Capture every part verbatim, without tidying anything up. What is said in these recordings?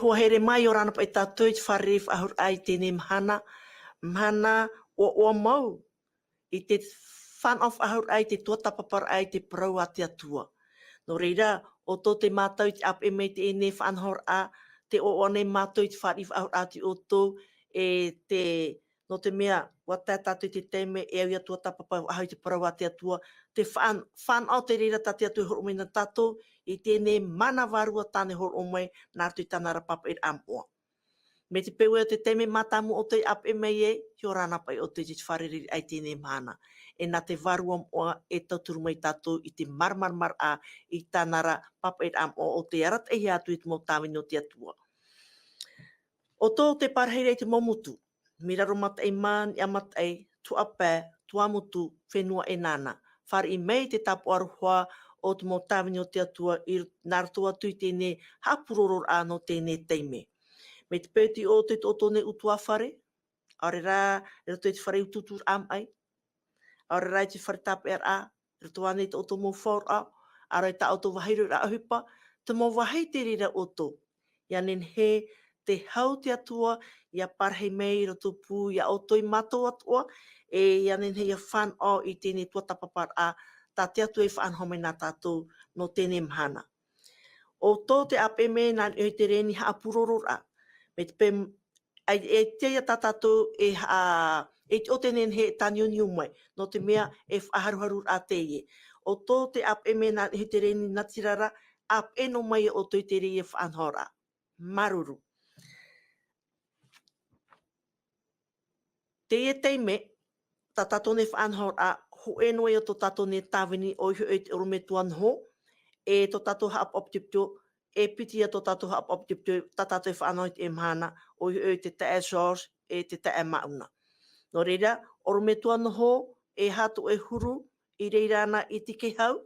Ua here mai, ʻia ora na paʻi tātou i te fārerei faʻahou raʻa i teie mahana, mahana ʻoaʻoa mau, i te fānaʻo faʻahou raʻa i te tuatāpaparaʻa i te parau a te Atua. Nō reira, ʻoutou tē mātau i te ʻāpeʻe mai i teie faʻanahoraʻa, tē ʻoaʻoa nei mātou i te fāriʻi faʻahou raʻa a ʻoutou, e te, nō te mea, ʻua tae tātou i te taime e au ʻia tuatāpapa faʻahou i te parau a te Atua, te fān-, fānaʻo te reira tā te Atua e hōroʻa mai nā tātou, i teie mana vārua tāna e hōroʻa mai, nā roto i tāna ra pāpaʻiraʻa moʻa. Mai te peu ē, ʻo te taime mātāmua ʻoutou e ʻāpeʻe mai ai, ʻia ora na paʻi ʻoutou i te fārerei raʻa i teie mahana. E nā te Vārua moʻa e tauturu mai tātou i te māramaramaraʻa i tāna ra pāpaʻiraʻa moʻa ʻo tē arataʻihia atu i te mau tāvini o te Atua. ʻOutou tē parahi ra i te mau motu, Miraro Mataʻi mā, Niʻa Mataʻi, Tuhaʻa Pae, Tuamotu, Fenua ʻEnana. Fāriʻi mai te tāpaʻo aroha o te mau tāvini o te Atua i, nā roto atu i teie haʻapurororaʻa nō teie taime. Mai te peu ē ʻoutou i tō ʻoutou nei ʻutuāfare, ʻaore rā, i roto i te fare utuuturaʻa maʻi, ʻaore rā i te fare tāpeʻaraʻa, i roto ānei i tō ʻoutou mau fauraʻa, ʻaore rā i tā ʻoutou vāhi roiraʻa ʻohipa, te mau vāhi te reira ʻoutou. ʻIa nehenehe te hau te Atua, ʻia parahi mai i roto pū ia ʻoutou, ia mātou atoʻa, e ʻia nehenehe ʻia fānaʻo i teie tuatāpaparaʻa, tā te Atua e faʻanaho mai nā tātou nō teie mahana. ʻOutou tē ʻāpeʻe mai nā niʻa i te reni haʻapurororaʻa. Mai te peu, ʻaita, ʻaita ia tā tātou e ha-, e te ʻo te nehenehe e tāniuniu mai, nō te mea e faʻaharuharuraʻa teie. ʻOutou tē ʻāpeʻe mai nā niʻa i te reni natirara, ʻāpeʻe noa mai ia ʻoutou i te reira faʻanahoraʻa. Māuruuru. Teie taime, tā tātou nei faʻanahoraʻa, hōʻē noa ia tō tātou nei tāvini ʻoia hoʻi te ʻorometua noho, e tō tātou haʻapaʻo pitopito, e piti ia tō tātou haʻapaʻo pitopito, tā tātou e faʻanaho i teie mahana, ʻoia hoʻi te taeaʻe George, e te taeaʻe Mauna. Nō reira, ʻorometua noho, e aha tō ʻoe huru, i reira na i te kehau?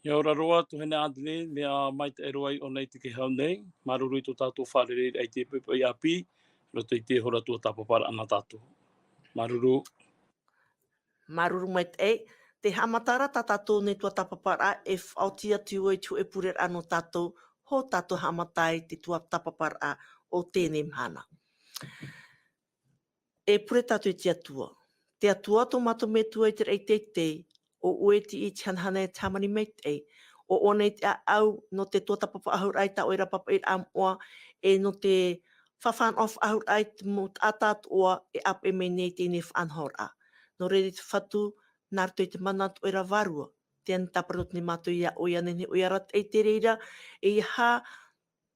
ʻIa ora roa, tuahine Adeline, mea maitaʻi roa i ʻō nei i te kehau nei, māuruuru i tō tātou fārereiraʻa i te poʻipoʻi ʻāpī, roto i te hora tuatāpaparaʻa nā tātou. Māuruuru. Māuruuru maitaʻi, tē haʻamata ra tā tātou nei tuatāpaparaʻa e faʻaoti atu ai te hōʻē pureraʻa nō tātou, hou tātou haʻamata i te tuatāpaparaʻa o teie mahana. E pure tātou i te Atua. Te Atua tō mātou Metua i te raʻi teitei, ʻo ʻoe tei ʻī i te hanahana e te hāmani maitaʻi, ʻo ʻoe nei te ʻāʻau nō te tuatāpapa faʻahou raʻa i tā ʻoe ra pāpaʻiraʻa moʻa, e nō te fāfānaʻo faʻahou raʻa i te mau taʻata atoʻa e ʻāpeʻe mai nei i teie faʻanahoraʻa. Nō reira te Fatu, nā roto i te mana o tō ʻoe ra Vārua, tē ani tāparu nei mātou ia ʻoe, ʻia nehenehe ʻoe e arataʻi i te reira, e ʻeiaha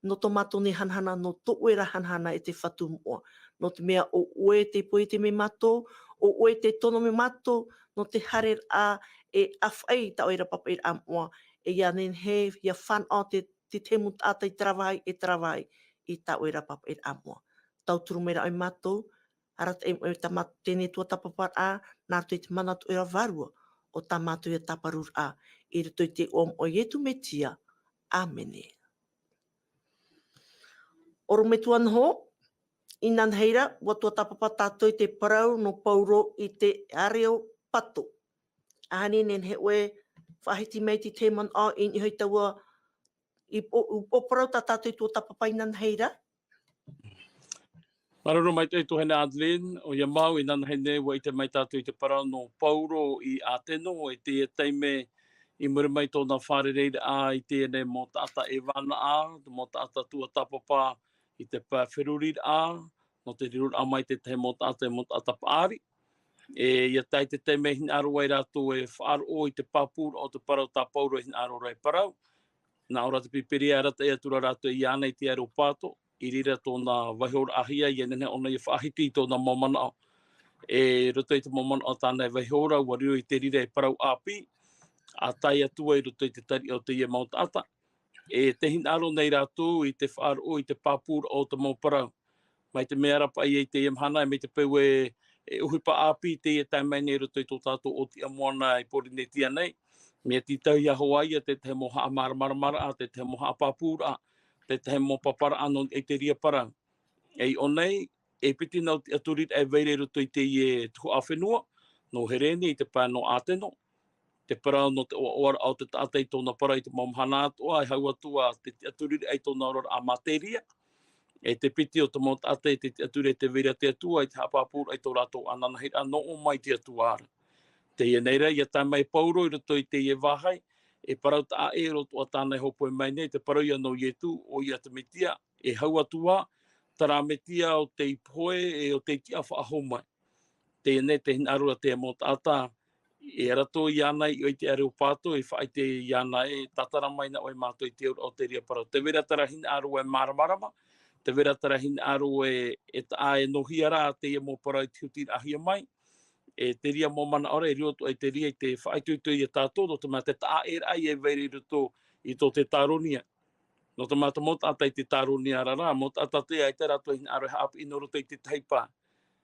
nō tō mātou nei hanahana, nō tō ʻoe ra hanahana e te Fatu moʻa. Nō te mea ʻo ʻoe tei poiete mai mātou, ʻo ʻoe tei tono mai mātou, nō te haereraʻa e ʻāfaʻi i tā ʻoe ra pāpaʻiraʻa moʻa, e ʻia nehenehe, ʻia fānaʻo te, te tahi mau taʻata i terā vāhi, e terā vāhi, i tā ʻoe ra pāpaʻiraʻa moʻa. Tauturu mai ra ʻoe ia mātou, arataʻi mai ʻoe i tā māt-, teie tuatāpaparaʻa, nā roto i te mana o tō ʻoe ra Vārua, ʻo tā mātou ia tāparuraʻa, i roto i te iʻoa moʻa o Ietu Metia. ʻĀmene. ʻOrometua noho, inanahi ra, ʻua tuatāpapa tātou i te parau nō Pauro i te Areopago. ʻAhani, nehenehe ʻoe e faʻahiti mai i te tahi manaʻo i niʻa i taua i po-, i po-, parau tā tātou i tuatāpapa inanahi ra. Māuruuru maitaʻi tuahine Adeline, ʻoia mau, inanahi nei ʻua ʻite mai tātou i te parau nō Pauro i Ateno, i teie taime i muri mai tōna fārereiraʻa i teie nei mau taʻata e vānaʻa, te mau taʻata tuatāpapa i te pae feruriraʻa, nō te riroraʻa mai te tahi mau taʻata, mau taʻata paʻari. E, ʻia tae i te taime e hinaʻaro ai rātou e faʻaroʻo i te pāpūraʻa o te parau tā Pauro e hinaʻaro ra e parau. Nā ʻō ra te Pīpīria e arataʻi atu ra rātou iāna i te Areopago, i reira tōna vaihoraʻahia, ʻia nehenehe ʻōna ʻia faʻahiti i tōna mau manaʻo. E, roto i te mau manaʻo tāna e vaiho ra, ʻua riro i te reira e parau ʻāpī, ʻa tae atu ai i roto i te tariʻa o teie mau taʻata. E tē hinaʻaro nei rātou i te faʻaroʻo i te pāpūraʻa o te mau parau. Mai te mea ra paʻi i teie mahana, mai te peu e, e ʻohipa ʻāpī teie e tae mai nei i roto i tō tātou ʻōtiʻa moana i Pōrīnetia nei. Mea tītauhia hoʻi ia te tahi mau haʻamāramaramaraʻa, te tahi mau haʻapāpūraʻa, te tahi mau paparaʻa nō niʻa i te reira parau. E i ʻō nei, e piti nau tiʻaturiraʻa e vai ra i roto i teie tuhaʻa fenua, nō Hereni i te pae nō Ateno. te parau nō te ʻoaʻoaraʻa o te taʻata i tōna parau i te mau mahana atoʻa, e hau atu ā te tiʻaturiraʻa i tōna oraraʻa materia, e te piti o te mau taʻata i te tiʻaturiraʻa i te vai ra te Atua, i te haʻapāpūraʻa i tō rātou ananahiraʻa nō ʻō mai te Atua ra. Teie nei rā, ʻia tae mai Paulo i roto i teie vāhi, e parau taʻa ʻē roa atoʻa tāna e hōpoi mai nei, te parau ia nō Ietu, ʻoia te Metia, e hau atu ā, terā Metia o tei pohe, e o tei tiʻa faʻahou mai. Teie nei te hinaʻaro ra te mau taʻata, e ara atoʻa iāna i ʻō i te Areopāto, e faʻaʻite iāna e tātara mai na ʻoe mātou i te auraʻa o te reira parau. Tē vai ra terā hinaʻaro e māramarama, tē vai ra terā hinaʻaro e, e taʻa e nōhia rā teie mau parau i te hutiraʻahia mai, e te reira mau manaʻo ra, e riro atoʻa i te reira i te faʻaitoito ia tātou, nō te mea te taʻa ʻēraʻa ia e vai ra i roto i tō Tetaronia. Nō te mea te mau taʻata i Tetaronia ra rā, mau taʻata atoʻa ʻaita rātou e hinaʻaro e haʻapiʻi nō roto i te tahi pae.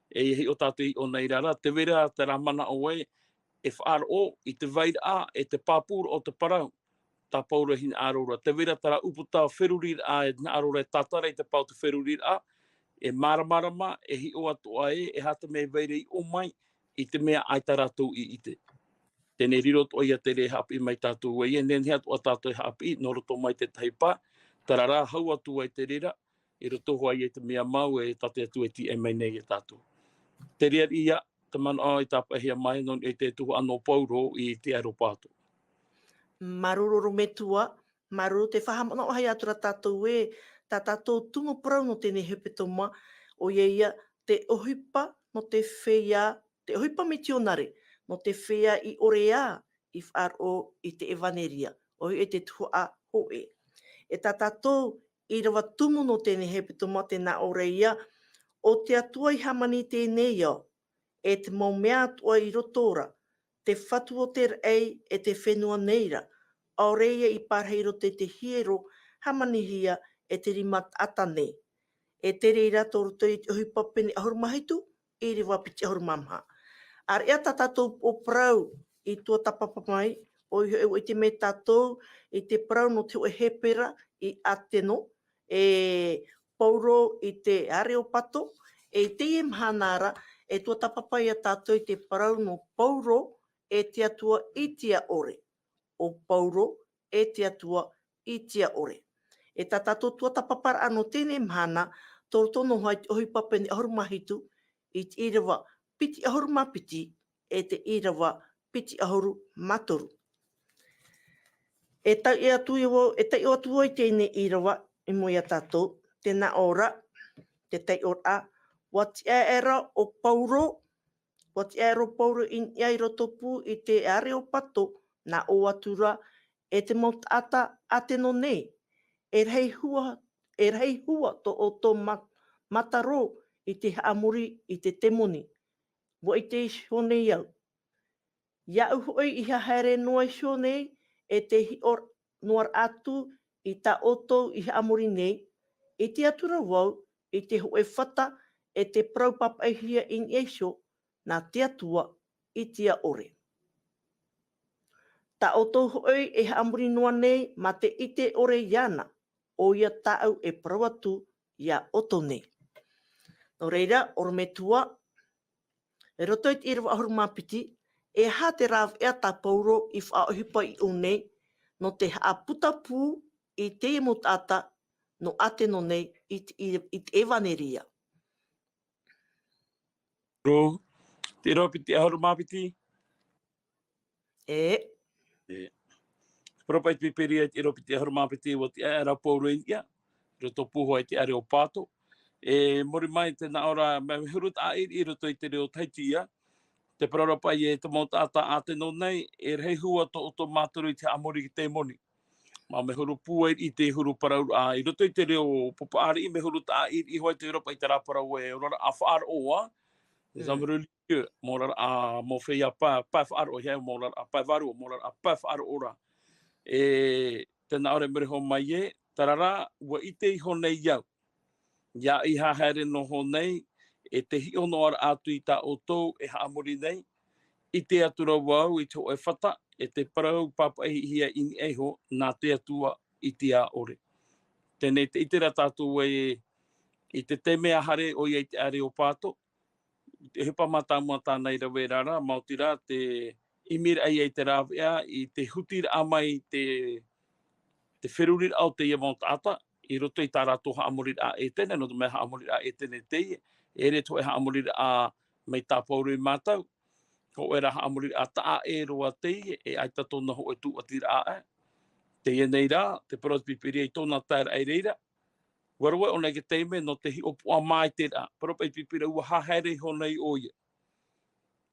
E ʻia hiʻo tātou i ʻō nei ra rā, tē vai ra terā manaʻo ē, e faʻaroʻo i te vairaʻa, e te pāpūraʻa o te parau, tā Paulo e hinaʻaro ra. Tē vai ra terā ʻūputa feruriraʻa e hinaʻaro ra e tātara i te pae o te feruriraʻa, e māramarama, e hiʻo atoʻa ē, e aha te mea e vai ra i ʻō mai, i te mea ʻaita rātou i ʻite. Teie nei riro atoʻa ia te reira e haʻapiʻi mai tātou ē, e nehenehe atoʻa tātou e haʻapiʻi, nō roto mai te tahi pae, terā rā hau atu ai te reira, i roto hoʻi i te mea mau e tā te Atua e tīaʻi mai nei ia tātou. Te reira ia, te manaʻo i tāpaʻihia mai, nō niʻa i te tuhaʻa nō Paulo i te Areopāto. Māuruuru metua, māuruuru tē faʻahaʻamanaʻohia atu ra tātou ē, tā tātou tumu parau nō teie nei hepetoma, ʻoia ia te ʻohipa nō te feiā, te ʻohipa mitionare, nō te feiā i ʻore ā i faʻaroʻo i te ʻevaneria, ʻoia te tuhaʻa hōʻē. E tā tātou ʻīrava tumu nō teie nei hepetoma tē nā ʻō ra ia, ʻo te Atua i hāmani i teie nei ao, e te mau mea atoʻa i roto ra, te fatu o te raʻi e te fenua nei ra, ʻaore ia i pārahi i roto i te hiero hāmanihia e te rima taʻata nei. E te reira tō roto i te ʻohipa pene ʻahuru mā hitu, ʻīrava piti ʻahuru mā maha. ʻĀreʻa tā tātou upoʻo parau i tuatāpapa mai, ʻoia hoʻi ʻua ʻite mai tātou i te parau nō te hōʻē hepera i Ateno, e Paulo i te Areopāto, e i teie mahana ra, e tuatāpapa ia tātou i te parau nō Paulo e te Atua i te ʻore. ʻO Paulo e te Atua i te ʻore. E tā tātou tuatāpaparaʻa nō teie mahana, tō roto noa i te ʻohipa pene ʻahuru mā hitu, i te ʻīrava piti ʻahuru mā piti, e te ʻīrava piti ʻahuru mā toru. E taiʻo atu ia vau, e taiʻo atu vau i teie nei ʻīrava i mua ia tātou, tē nā ʻō ra, te taiʻoraʻa, ʻua tiʻa aʻera ʻo Paulo, ʻua tiʻa aʻera ʻo Paulo i niʻa i rotopū i te Areopāto, nā ʻō atu ra, e te mau taʻata Ateno nei, e rahi hua, e rahi hua tō ʻoutou ma-, matarō i te haʻamori i te temoni. ʻUa ʻite iho nei au. Iāʻu hoʻi i haere noa iho nei, e te hiʻo noa ra atu i tā ʻoutou i haʻamori nei, i ʻite atu ra vau i te hōʻē fata e te parau pāpaʻihia i niʻa iho, nā te Atua i te ʻore. Tā ʻoutou hoʻi e haʻamori noa nei mā te ʻite ʻore iāna, ʻoia tāʻu e parau atu iā ʻoutou nei. Nō reira, ʻorometua, i roto i te ʻīrava ʻahuru mā piti, e aha te rāveʻa tā Paulo i faʻaʻohipa i ʻō nei, nō te haʻaputapū i te mau taʻata nō Ateno nei i te, i, i te ʻevaneria. Rō, te ʻīrava piti ʻahuru mā piti. E. E. Te parau paʻi te Pīpīria i te ʻīrava piti ʻahuru mā piti, ʻua tiʻa aʻera ʻo Paulo i niʻa i rotopū hoʻi i te Areopāto. E, muri mai tē nā ʻō ra, mea huru taʻa ʻiriʻiri i roto i te reo Tahiti ia, te parau ra paʻi e te mau taʻata Ateno nei, e rahi hua tō ʻoutou mātaro i te haʻamori i te temoni. Mā, mea huru pūai i te huru parau ra, i roto i te reo Pāpāʻāriʻi, mea huru taʻa ʻiriʻiri hoʻi te Europa i terā parau e oraraʻa faʻaroʻo, e, mm, examen religieux, mau oraraʻa, mau feiā pae, pae faʻaroʻo, e mau oraraʻa pae vārua, mau oraraʻa pae faʻaroʻo ra. E, tē nā ʻō ra, mea riro mai ē, terā rā, ʻua ʻite iho nei au. ʻIa haere noa nei, e te hiʻo noa ra atu i tā ʻoutou e haʻamori nei, ʻite atu ra vau i te hōʻē fata, e te parau pāpaʻihia i niʻa iho, nā te Atua i te ʻore. Teie nei te ʻite ra tātou ē, i te taime a haere ʻoia i te Areopāto, te ʻohipa mātāmua tāna i rave ra, maoti rā te, ʻimiraʻa ia i te rāveʻa, i te hutiraʻa mai te, te feruriraʻa o teie mau taʻata, i roto i tā rātou haʻamoriraʻa ʻētene, nō te mea haʻamoriraʻa ʻētene teie, e ʻere te hōʻē haʻamoriraʻa mai tā Pauro ia mātou, hōʻē rā haʻamoriraʻa taʻa ʻē roa teie, e ʻaita tōna hōʻē tūʻatiraʻa ʻē. Teie nei rā, te parau o te Pipiria i tōna taeraʻa i reira, ʻua roaʻa ʻōna i te taime nō te hiʻopoʻa maitaʻi ra, parau paʻi te Pipiria ʻua haere iho nei ʻoia.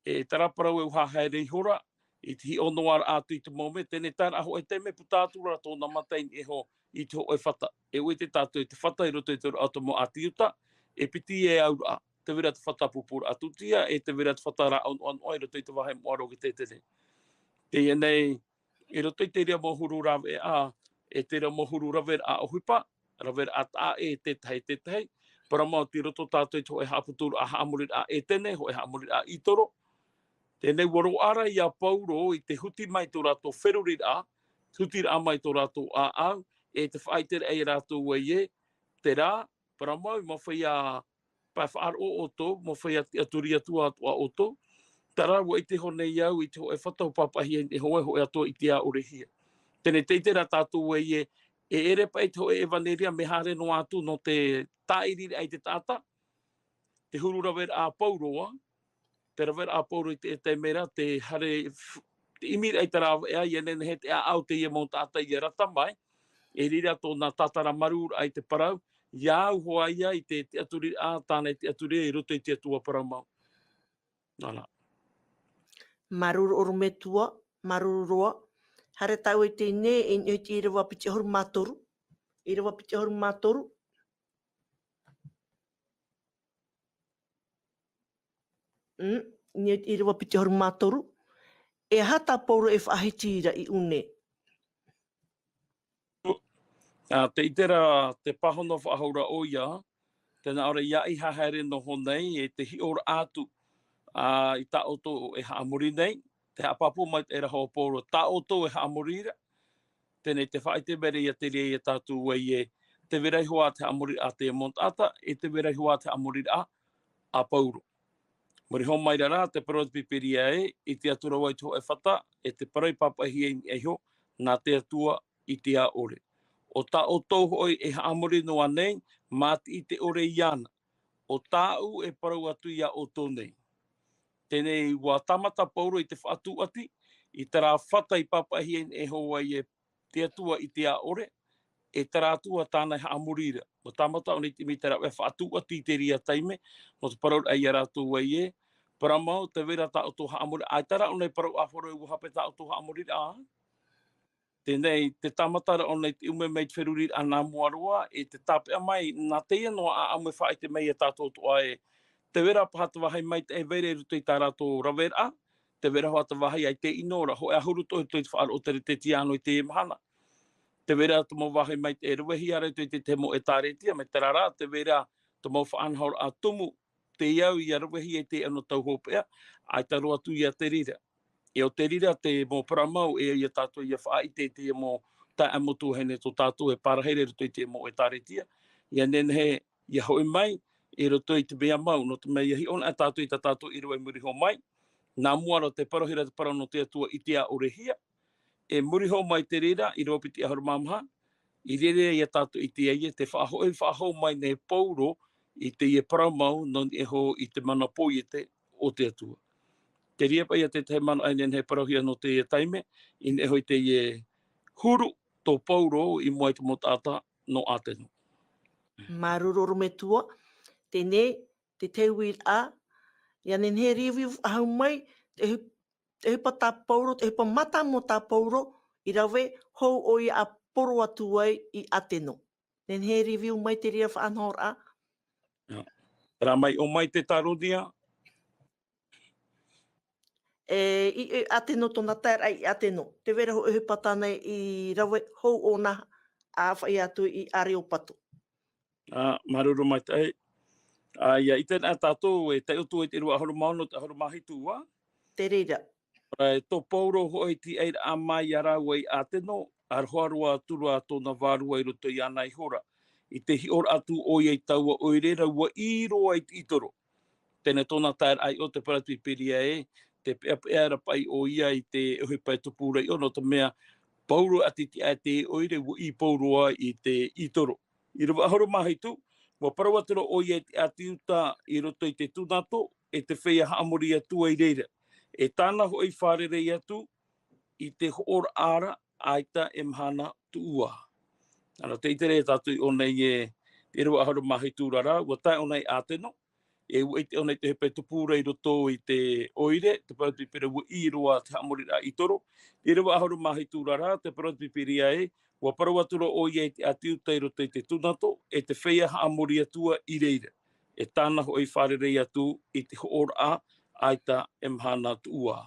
E terā parau e ʻua haere iho ra, i te hiʻo noa ra atu i te mau mea, teie nei terā hōʻē taime puta atu ra tōna mata i niʻa iho i te hōʻē fata. E ʻua ʻite tātou i te fata i roto i te auraʻa o te mau ʻāti Iuta, e piti e auraʻa, tē vai ra te fata pupuraʻa tūtia, e tē vai ra te fata rāʻau noʻanoʻa i roto i te vāhi moʻa rokete teie. Teie nei, i roto i te reira mau huru rāveʻa, e te reira mau huru raveraʻa ʻohipa, raveraʻa taʻa ʻē tētahi, tētahi, parau mau tei roto tātou i te hōʻē haʻaputuraʻa haʻamoriraʻa ʻētene, hōʻē haʻamoriraʻa ʻĪtoro. Teie nei ʻua roaʻa ra ia Pauro i te huti mai tō rātou feruriraʻa, hutiraʻa mai tō rātou ʻāʻau, e te faʻaʻiteraʻa ia rātou ē, terā, parau mau, ʻua mafai ā pae faʻaroʻo ʻoutou, ʻua mafai ā tiʻaturi atu atoʻa ʻoutou. Terā, ʻua ʻite iho nei au i te hōʻē fata ʻua pāpaʻihia i niʻa iho ē, hōʻē atoʻa ʻite ʻāʻorehia. Teie nei tē ʻite ra tātou ē, e ʻere paʻi te hōʻē ʻevaneria mea haere noa atu nō te tāʻiriraʻa i te taʻata, te huru raveraʻa a Pauro ā, te raveraʻa a Pauro i te, te mea ra, te haere, te ʻimiraʻa i te rāveʻa, ʻia nehenehe te ʻāʻau teie mau taʻata ʻia rata mai, e reira tōna tātara marūraʻa i te parau, ʻia au hoʻi ia i te tiʻaturiraʻa, tāna e tiʻaturi i roto i te Atua parau mau. Nā reira. Māuruuru ʻorometua, māuruuru roa. Haere tāua i teie nei, i niʻa i te ʻīrava piti ʻahuru mā toru. ʻĪrava piti ʻahuru mā toru. Mm, i niʻa i te ʻīrava piti ʻahuru mā toru. E aha tā Pauro e faʻahiti ra i ʻō nei? Ā, tē ʻite ra te pāhono faʻahou ra ʻoia, tē nā ʻō ra ʻia ʻī haere noa nei, e te hiʻoraʻa atu, ā, i tā ʻoutou e haʻamori nei, te haʻapāpū mai te rahi o Pauro, tā ʻoutou e haʻamori ra, teie nei te faʻaʻite mai ra ia te reira ia tātou ē, tē vai ra iho ā te haʻamoriraʻa a te mau taʻata, e tē vai ra iho ā te haʻamoriraʻa a Pauro. Muri iho mai ra rā, te parau o te Pipiria ē, i te ʻite atu ra vau i te hōʻē fata, e te parau i pāpaʻihia i niʻa iho, nā te Atua i te ʻore. ʻO tā ʻoutou hoʻi e haʻamori noa nei, mātiʻi te ʻore iāna. ʻO tāʻu e parau atu ia ʻoutou nei. Teie nei ʻua tāmata Pauro i te faʻatūʻati, i terā fata i pāpaʻihia i niʻa iho ē, te Atua i te ʻore, e terā Atua tāna e haʻamori ra. ʻUa tāmata ʻōna i te ʻimi i terā faʻatūʻati i te reira taime, nō te parau ra ia rātou ē, parau mau, tē vai ra tā ʻoutou haʻamori, ʻaita rā ʻōna i parau ʻāfaʻi ʻua hape tā ʻoutou haʻamori ra. Teie nei, te tāmata ra ʻōna i te ʻume mai te feruriraʻa nā mua roa, e te tāpeʻa mai, nā teie noa ʻāʻau mea faʻaʻite mai ia tātou atoʻa ē, tē vai ra paha te vāhi maitaʻi e vai ra i roto i tā rātou raveraʻa, tē vai ra hoʻi te vāhi ʻaita e ʻino ra, hōʻē ʻahuru atoʻa i roto i te faʻaroʻo teretetiāno i teie mahana. Tē vai ra te mau vāhi maitaʻi e ravehia ra i roto i te, te mau ʻētāretia, mai terā rā, tē vai ra te mau faʻanahoraʻa tumu, te au ʻia ravehia i te au nō tau hopeʻa, ʻaita roa atu ia te reira. E ʻo te reira te mau parau mau, e ia tātou ʻia faʻaʻite i te mau taeaʻe mau tuahine tō tātou e parahi ra i roto i te mau ʻētāretia, ʻia nehenehe ʻia hoʻi mai, i roto i te mea mau, nō te mea ʻia hiʻo na tātou i tā tātou ʻīrava i muri iho mai, nā mua roa te parauhia ra te parau nō te Atua i te ʻorehia, e muri iho mai te reira, ʻīrava piti ʻahuru mā maha, i reira ia tātou i te ʻite ē, te faʻahoʻi, faʻahou mai nei Pauro i teie parau mau, nō niʻa iho i te mana poiete o te Atua. Te reira paʻi ia te tahi manaʻo e nehenehe e parauhia nō teie taime, i niʻa iho i teie huru tō Pauro i mua i te mau taʻata nō Ateno. Māuruuru ʻorometua, teie nei, te tahi uiraʻa, ʻia nehenehe e riaviu faʻahou mai, te ʻohi-, te ʻohipa tā Pauro, te ʻohipa mātāmua tā Pauro, i rave, hou ʻoia ʻa Pauro atu ai i Ateno. Nehenehe e riaviu mai te reira faʻanahoraʻa. Ā. Terā mai ʻō mai Tetaronia. E, i, i Ateno tōna taeraʻa i Ateno. Tē vai ra hoʻi ʻohipa tāna i rave hou ʻōna ʻa faʻaʻī atu i Areopato. Ā, māuruuru maitaʻi. Ā, ʻia ʻite na tātou e tae atu i te ʻīrava ʻahuru mā ono, ʻahuru mā hitu, ā? Te reira. Ā, tō Pauro hoʻi i te ʻairaʻa mai ia rāua i Ateno, aroha roa atu ra tōna vārua i roto iāna iho ra. I te hiʻoraʻa atu ʻoia i taua ʻoire ra ʻua ʻī roa i te ʻītoro. Teie tōna taeraʻa i ʻō te parau o te Pipiria ē, te peʻapeʻa ra paʻi ʻo ia i te ʻohipa e tupu ra i ʻō, nō te mea, pauroa atu i te ʻoire, ua ʻī pauroa i te ʻītoro. ʻĪrava ʻahuru mā hitu, ua parau atu ra ʻo ia i te ʻāti Iuta i roto i te tūnato, e te feiā haʻamori atu i reira. E tāna hoʻi fārerei atu i te hoʻoraʻa ra, ʻaita e mahana tuʻua. Ana te ʻite ra tātou i ʻō nei e, te ʻīrava ʻahuru mā hitu ra rā, ua tae ʻōna i Ateno, e ua ʻite ʻōna i te ʻohipa e tupu ra i roto i te ʻoire, te parau Pīpīria ua ʻī roa te haʻamoriraʻa ʻītoro. Te ʻīrava ʻahuru mā hitu ra rā, te parau Pīpīria ē, ua parau atu ra ʻo ia i te ʻāti Iuta i roto i te tūnato, e te feiā haʻamori atu i reira. E tāna hoʻi fārerei atu i te hoʻoraʻa, ʻaita e mahana tuʻua.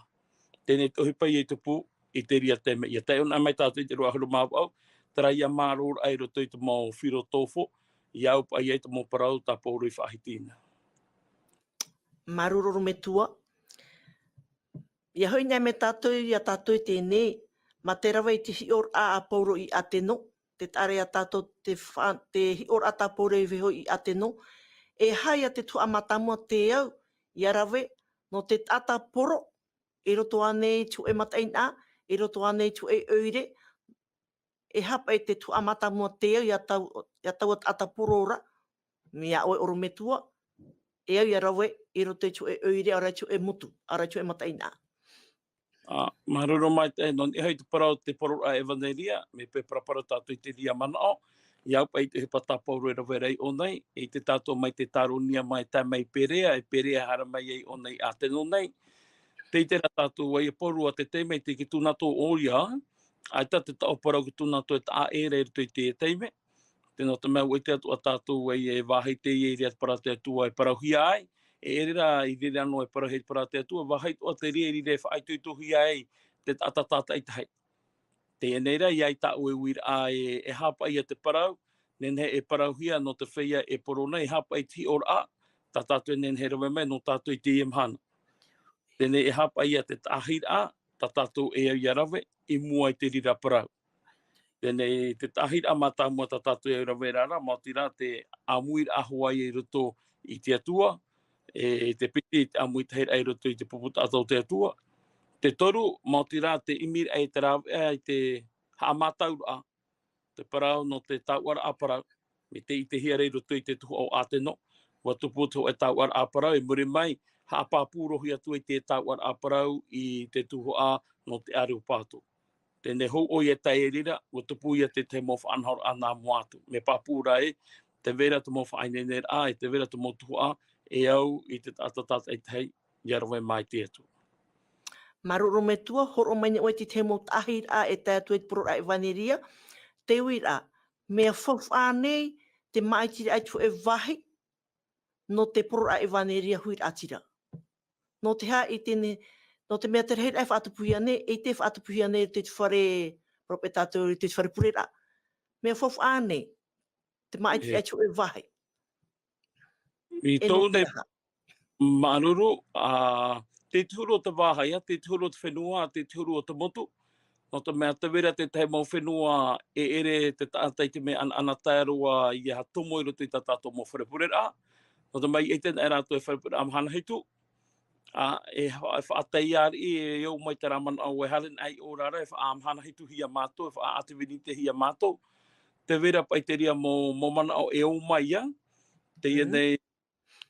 Teie te ʻohipa ia i tupu i te reira taime. ʻIa tae ʻōna mai tātou i te ʻīrava ʻahuru mā vaʻu, terā ia mārō ra i roto i te mau filotofo, ʻia au paʻi i te mau parau tā Paulo i faʻahiti na. Māuruuru metua. ʻIa hoʻi nei mai tātou, ʻia tātou i teie nei, mā te rave i te hiʻoraʻa a Paulo i Ateno, te taʻa ra ia tātou te fa-, te hiʻoraʻa tā Paulo i vaiiho i Ateno, e aha ia te tuhaʻa mātāmua te au, ʻia rave, nō te taʻata poro, i roto ānei i te hōʻē mataʻeinaʻa, i roto ānei i te hōʻē ʻoire, e aha paʻi te tuhaʻa mātāmua te au ia tau-, ia taua taʻata poro ra, mea ʻoe ʻorometua, e au ʻia rave i roto i te hōʻē ʻoire, ʻaore rā i te hōʻē motu, ʻaore rā i te hōʻē mataʻeinaʻa. Ā, māuruuru maitaʻi, nō niʻa hoʻi te parau te pororaʻa ʻevanelia, mea parapara tātou i te reira manaʻo, ʻia au paʻi i te ʻohipa tā Paulo e rave ra i ʻō nei, e ʻite tātou mai te Tāronia mai, tae mai Perea, e Perea haere mai ai i ʻō nei i Ateno nei. Tē ʻite ra tātou ē, ʻo Paulo ʻa te taime tei tūnato ʻoia, ʻaita te taʻo parau i te tūnato e taʻa ʻē ra i roto i teie taime. Tē nō te mea ʻua ʻite atoʻa tātou ē, e vāhi teie i reira te parau a te Atua e parauhia ai, e ʻere rā i reira noa e parauhia te parau a te Atua, vāhi atoʻa te reira i reira e faʻaitoitohia ai te taʻata tātaʻitahi. Teie nei rā, ʻia ʻite ʻoe e uiraʻa e, e aha paʻi ia te parau, nehenehe e parauhia nō te feiā e poro nei, e aha paʻi te hiʻoraʻa, tā tātou e nehenehe e rave mai nō tātou i teie mahana. Teie nei e aha paʻi ia te taʻahiraʻa, tā tātou e au ʻia rave, i mua i te reira parau. Teie nei te taʻahiraʻa mātāmua tā tātou e au rave ra, maoti rā te ʻāmuiraʻa hoʻi i roto i te Atua, e te piti i te ʻāmuitahiraʻa i roto i te pupu taʻata o te Atua. Te toru, maoti rā te ʻimiraʻa i te rāveʻa i te haʻamātauraʻa, te parau nō te tāuʻaraʻa parau, mai te ʻitehia ra i roto i te tuhaʻa o Ateno, ʻua tupu te hōʻē tāuʻaraʻa parau, i muri mai, haʻapāpū roa atu i te tāuʻaraʻa parau i te tuhaʻa nō te ʻāreopāto. Teie nei hou ʻoia e tae i reira, ʻua tupu ia te tahi mau faʻanahoraʻa nā mua atu. Mea pāpū ra ē, tē vai ra te mau faʻaineineraʻa, e tē vai ra te mau tuhaʻa, e au i te taʻata tātaʻitahi, ʻia rave mai te Atua. Māuruuru metua, hōroʻa mai nei ʻoe i te tahi mau taʻahiraʻa e tae atu i te pororaʻa ʻevanelia, te uiraʻa, mea faufaʻa ānei te māʻitiraʻa i te hōʻē vāhi, nō te pororaʻa ʻevanelia huiraʻatira. Nō te aha i teie, nō te mea te rahiraʻa e faʻatupuhia nei, e te faʻatupuhia nei i te fare, peropheta atoʻa i te fare pureraʻa. Mea faufaʻa ānei te māʻitiraʻa i te hōʻē vāhi. I tōʻu nei, māuruuru, ā, tei te huru o te vāhi, ā, tei te huru o te fenua, tei te huru o te motu. Nō te mea tē vai ra te tahi mau fenua e ʻere te taʻata i te mea ʻanaʻanatae roa ʻia tomo i roto i tā tātou mau fare pureraʻa. Nō te mea i ʻite nei rātou e fare pureraʻa mahana hitu. Ā, e fa-, e faʻaʻātaʻi ariʻi, e au mai terā manaʻo e haere nei ʻo rā ra, e faʻamahana hituhia mātou, e faʻaʻātevenitehia mātou. Tē vai ra paʻi te reira mau, mau manaʻo e au mai ā. Teie nei,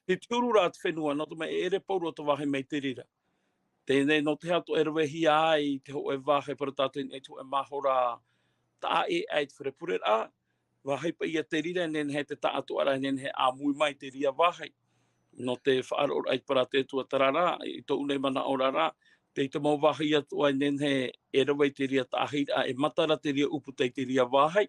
tei te huru ra te fenua, nō te mea e ʻere pauroa te vāhi mai te reira. Teie nei, nō te aha atoʻa e ravehia ai te hōʻē vāhi, parau tātou i te hōʻē mahora taʻa ʻē aʻe i te fare pureraʻa, vāhi paʻi ia te reira, e nehenehe te taʻatoʻaraʻa, e nehenehe e ʻāmui mai te reira vāhi. Nō te faʻaroʻoraʻa i te parau a te Atua, terā rā, i tōʻu nei manaʻo ra rā, tei te mau vāhi atoʻa e nehenehe e rave i te reira taʻahiraʻa, e matara te reira ʻūputa i te reira vāhi,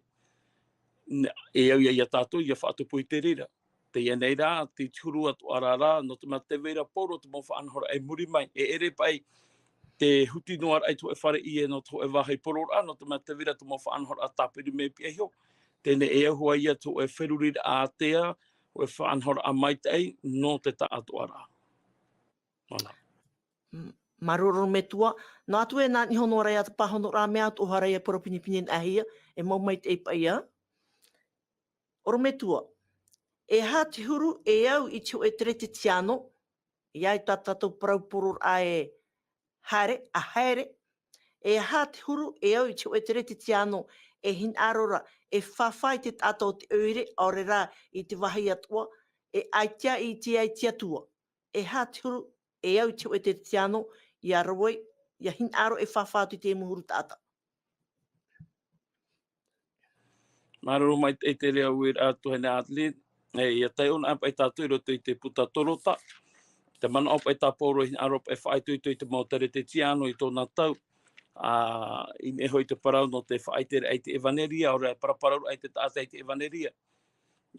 n-, e au ia, ia tātou, ʻia faʻatupu i te reira. Teie nei rā, tei te huru atoʻa ra rā, nō te mea tē vai ra pauroa te mau faʻanahoraʻa i muri mai, e ʻere paʻi te huti noa raʻa i te hōʻē fare ʻie nō te hōʻē vāhi pororaʻa, nō te mea tē vai ra te mau faʻanahoraʻa tāpiri mai pihaʻi iho. Teie nei e au hoʻi ia te hōʻē feruriraʻa ātea, hōʻē faʻanahoraʻa maitaʻi nō te taʻatoʻaraʻa. Voilà. M-, māuruuru metua, noa atu ē nā niʻa iho noa ra ia te pāhonoraʻa, mea atoʻa hoʻi ra ia e parau pinepine nahia, e mau maitaʻi paʻi ā. ʻOrometua, e aha te huru e au i te hōʻē Teretetiano, ʻia au i tā tātou parau pororaʻa e, haere, a haere. E aha te huru, e au i te hōʻē teretetiāno, e hinaʻaro ra, e fāfā i te taʻata o te ʻoire, ʻaore rā i te vāhi atoʻa, e ʻaita i te, i te Atua. E aha te huru, e au i te hōʻē teretetiāno, ʻia rave, ʻia hinaʻaro e fāfā atu i te mau huru taʻata. Māuruuru maitaʻi i te reira uiraʻa tuahine Adeline. E, ʻia taiʻo anaʻe paʻi tātou i roto i te puta Torota. Te manaʻo paʻi tā Paulo e hinaʻaro paʻi e faʻaitoito i te mau teretetiāno i tōna tau. Ā, i niʻa iho i te parau nō te faʻaʻiteraʻa i te ʻevanelia, ʻaore rā e paraparau ai te taʻata i te ʻevanelia.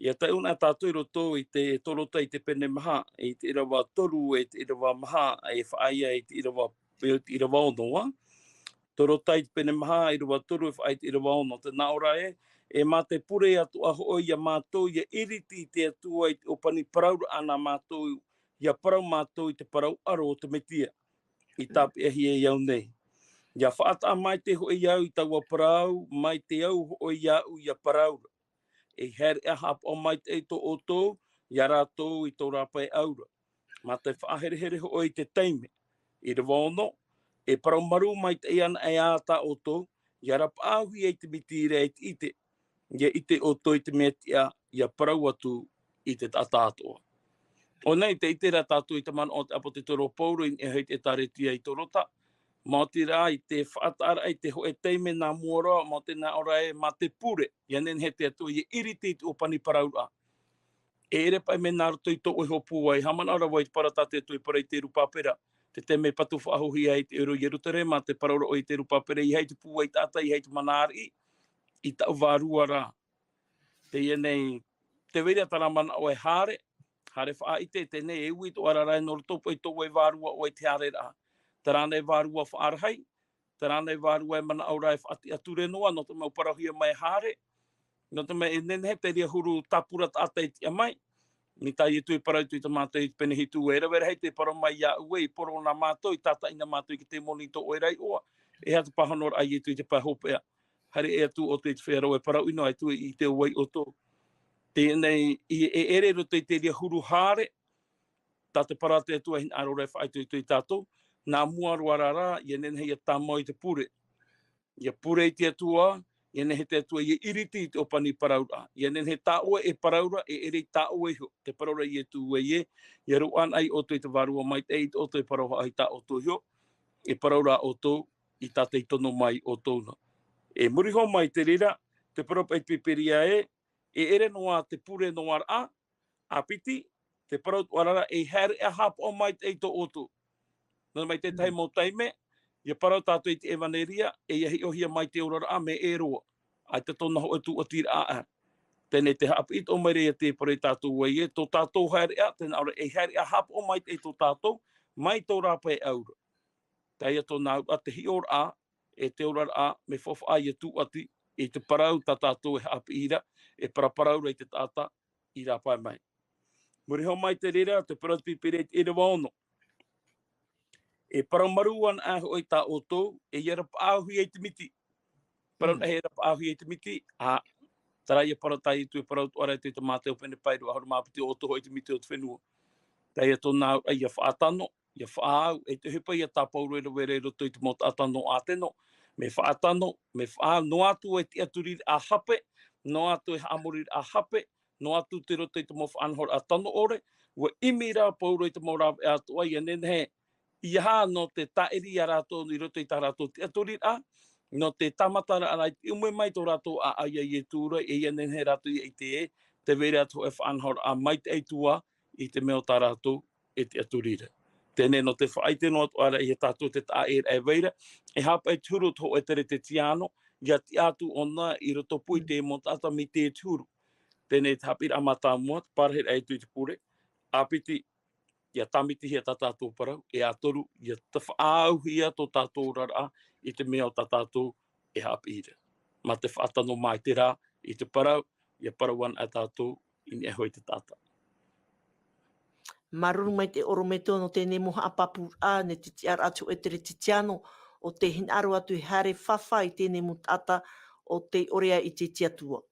ʻIa taiʻo anaʻe tātou i roto i te Torota i te pene maha, i te ʻīrava toru, i te ʻīrava maha, e faʻaea i te ʻīrava, i te ʻīrava ono, ā. Torota i te pene maha, ʻīrava toru, e faʻaea i te ʻīrava ono. Tē nā ʻō ra ē, e mā te pure atoʻa hoʻi ia mātou, ʻia iriti i te Atua i te ʻōpani parauraʻa nā mātou, ʻia parau mātou i te parau ʻaro o te Mesia i tāpeʻahia e au nei. ʻIa faʻataʻa maitaʻi hoʻi au i taua parau, mai te au hoʻi iāʻu ʻia parau ra. E haere ā haʻapaʻo maitaʻi tō ʻoutou, ia rātou i tō rāpae ʻau ra. Mā te faʻaherehere hoʻi i te taime. ʻĪrava ono, e parau marū maitaʻi anaʻe ā tā ʻoutou, ia rapaʻauhia i te miti ra e te ʻite. ʻIa ʻite ʻoutou i te mea tiʻa, ia parau atu i te taʻata atoʻa. ʻOia nei, tē ʻite ra tātou i te manaʻo o te ʻāpōsetolo Paulo i niʻa iho i te ʻētāretia i Torota, maoti rā i te faʻataʻaraʻa i te hōʻē taime nā mua roa, maoti nā ʻō ra ē, mā te pure, ʻia nehenehe te Atua ʻia iriti i te ʻōpani parauraʻa. E ʻere paʻi mea nā roto i tō ʻoe hoʻi pūai, haʻamanaʻo ra vau i te parau tā te Atua i parau i Terupapera, te taime patu faʻahou ai i te ʻōrero i Ierutarema, te parau ra ʻoia i Terupapera, ʻeiaha te pūai taʻata, ʻeiaha te mana ariʻi, i tāʻu vārua rā. Teie nei, tē vai ra terā manaʻo e haere, haere faʻaʻite, teie nei e ui tō ʻoe ʻararaʻa nō roto paʻi i tō ʻoe vārua ʻoe i te haereraʻa. Terā nei vārua faʻarahi, terā nei vārua e manaʻo ra e faʻatiʻa ture noa, nō te mea ʻua parauhia mai e haere, nō te mea e nehenehe te reira huru tāpura taʻata e tiʻa mai, mai tā Ietu i parau atu i te Mātaio i te pene hitu, e rave rahi te parau mai iāʻu ē, i poro na mātou, i tātaʻi na mātou i te temoni i tō ʻoe ra iʻoa, e aha te pāhonoraʻa a Ietu i te pae hopeʻa. Haere atu ʻoutou i te feiā ra e parau ʻino, ʻaita e ʻite ʻoutou. Teie nei, e ʻere i roto i te reira huru haere, tā te parau a te Atua e hinaʻaro ra e faʻaitoito ia tātou, nā mua roa ra, ʻia nehenehe ʻia tāmau i te pure. ʻIa pure i te Atua, ʻia nehenehe te Atua ʻia iriti i te ʻōpani parauraʻa. ʻIa nehenehe tā ʻoe e parau ra, e ʻere i tā ʻoe iho. Te parau ra a Ietu ē, ʻia roaʻa anaʻe ʻoutou i te Vārua Maitaʻi, ʻeita ʻoutou e parau faʻahou i tā ʻoutou iho, e parau rā ʻoutou i tā tei tono mai ʻoutou na. E muri iho mai i te reira, te parau paʻi te Pīpīria ē, e ʻere noa te pure noa ra, ʻāpiti, te parau atu ra, e haere ā haʻapaʻo maitaʻi tō ʻoutou. Nō te mea i te tahi mau taime, ʻia parau tātou i te ʻevaneria, e ʻia hiʻohia mai te oraraʻa mea ʻē roa. ʻAita tōna hōʻē tūʻatiraʻa. Teie nei te haʻapiʻi atoʻa mai ra ia te parau ia tātou ē, tō tātou haereʻa, tē nā ʻō ra, e haere ā haʻapaʻo maitaʻi tō tātou, mai tō rāpae ʻau ra. Teie tōna auraʻa, te hiʻoraʻa, e te oraraʻa, mea faufaʻa ʻia tūʻati, i te parau tā tātou e haʻapiʻi ra, e paraparau ra i te taʻata i rāpae mai. Muri iho mai i te reira, te parau a te Pīpīria i te ʻīrava ono. E parau marū anaʻe hoʻi tā ʻoutou, e ʻia rapaʻauhia i te miti. Parau Mm. e rapaʻauhia i te miti, ā, terā ia parau tā Ietu e parau atu ra i te Mātaio pene pae rua ʻahuru mā piti, ʻo ʻoutou hoʻi te miti o te fenua. Teie tōna auraʻa, ʻia faʻatano, ʻia faʻaau, e te ʻohipa ia tā Paulo e rave ra i roto i te mau taʻata nō Ateno, mea faʻatano, mea faʻaau, noa atu e tiʻaturiraʻa hape, noa atu e haʻamoriraʻa hape, noa atu i roto i te mau faʻanahoraʻa tano ʻore, ʻua ʻimi rā Paulo i te mau rāveʻa atoʻa, ʻia nehenehe, ʻeiaha nō te tāʻiri ia rātou i roto i tā rātou tiʻaturiraʻa, nō te tāmataraʻa i te ʻumu mai tō rātou ʻāʻau ia Ietu ra, e ʻia nehenehe rātou ʻia ʻite ē, tē vai ra te hōʻē faʻanahoraʻa maitaʻi atu ā, i te mea o tā rātou e tiʻaturi ra. Teie nei nō te faʻaʻite noa atu ra ia tātou te taʻa ʻē ra e vai ra, e aha paʻi te huru o te hōʻē Teretetiano, ʻia tiʻa atu ʻōna i roto pū i te mau taʻata mai te huru. Teie nei te haʻapiʻiraʻa mātāmua, te parahiraʻa atu i te pure, ʻāpiti, ʻia tāmitihia tā tātou parau, e ā toru, ʻia ta-, faʻaauhia tō tātou oraraʻa i te mea o tā tātou e haʻapiʻi ra. Mā te faʻatano mai te rā, i te parau, ʻia parau anaʻe tātou, i niʻa iho i te taʻata. Māuruuru maitaʻi ʻorometua nō teie mau haʻapāpūraʻa, nō te tiʻaraʻa atu e Teretetiano, ʻo tē hinaʻaro atu e haere fāfā i teie mau taʻata, ʻo tē ʻore ā i te Atua.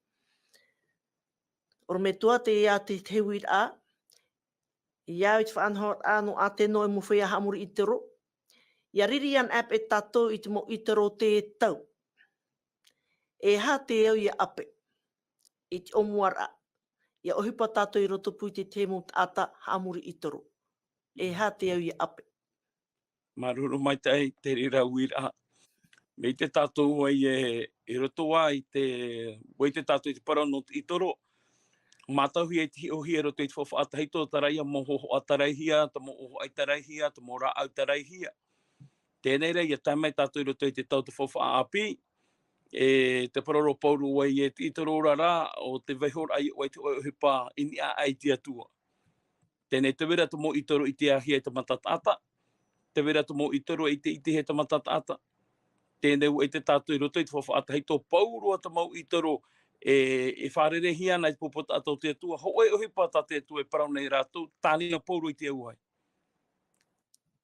ʻOrometua, teie te, te uiraʻa, ʻia au i te faʻanahoraʻa nō Ateno e mau feiā haʻamori ʻĪtero, Ia riri ana ʻāpē tātou i te mau ʻītoro o te tau. E aha te au ia ʻape? I te ʻōmuaraʻa. Ia ʻohipa tātou i roto pū i te tahi mau taʻata haʻamori ʻītoro. E aha te au ia ʻape? Māuruuru maitaʻi, te reira uiraʻa. Mai te tātou ai e, i roto ai te, ʻua ʻite tātou i te parau nō te ʻītoro. Mātauhia i te hiʻohia i roto i te faufaʻa tahito, terā ia mau hōhoʻa taraihia, te mau ʻōhoʻa taraihia, te mau rāʻau taraihia. Teie nei rā, ia tae mai tātou i roto i te tau te faufaʻa ʻāpī, e te parau ra Pauro ʻua ʻite i te ʻītoro ra, ʻo te vaihoraʻa ʻoia i te hōʻē ʻohipa i niʻa aʻe i te Atua. Teie nei te vai ra te mau ʻītoro i ʻitehia e te mata taʻata, te vai ra te mau ʻītoro i ʻite, ʻitehia e te mata taʻata. Teie nei ʻua ʻite tātou i roto i te faufaʻa tahito, pau roa te mau ʻītoro e, e fārereihia ana i te pupu taʻata o te Atua, hōʻē ʻohipa tā te Atua e parau nei ia rātou, tāne ia Pauro i te auahi.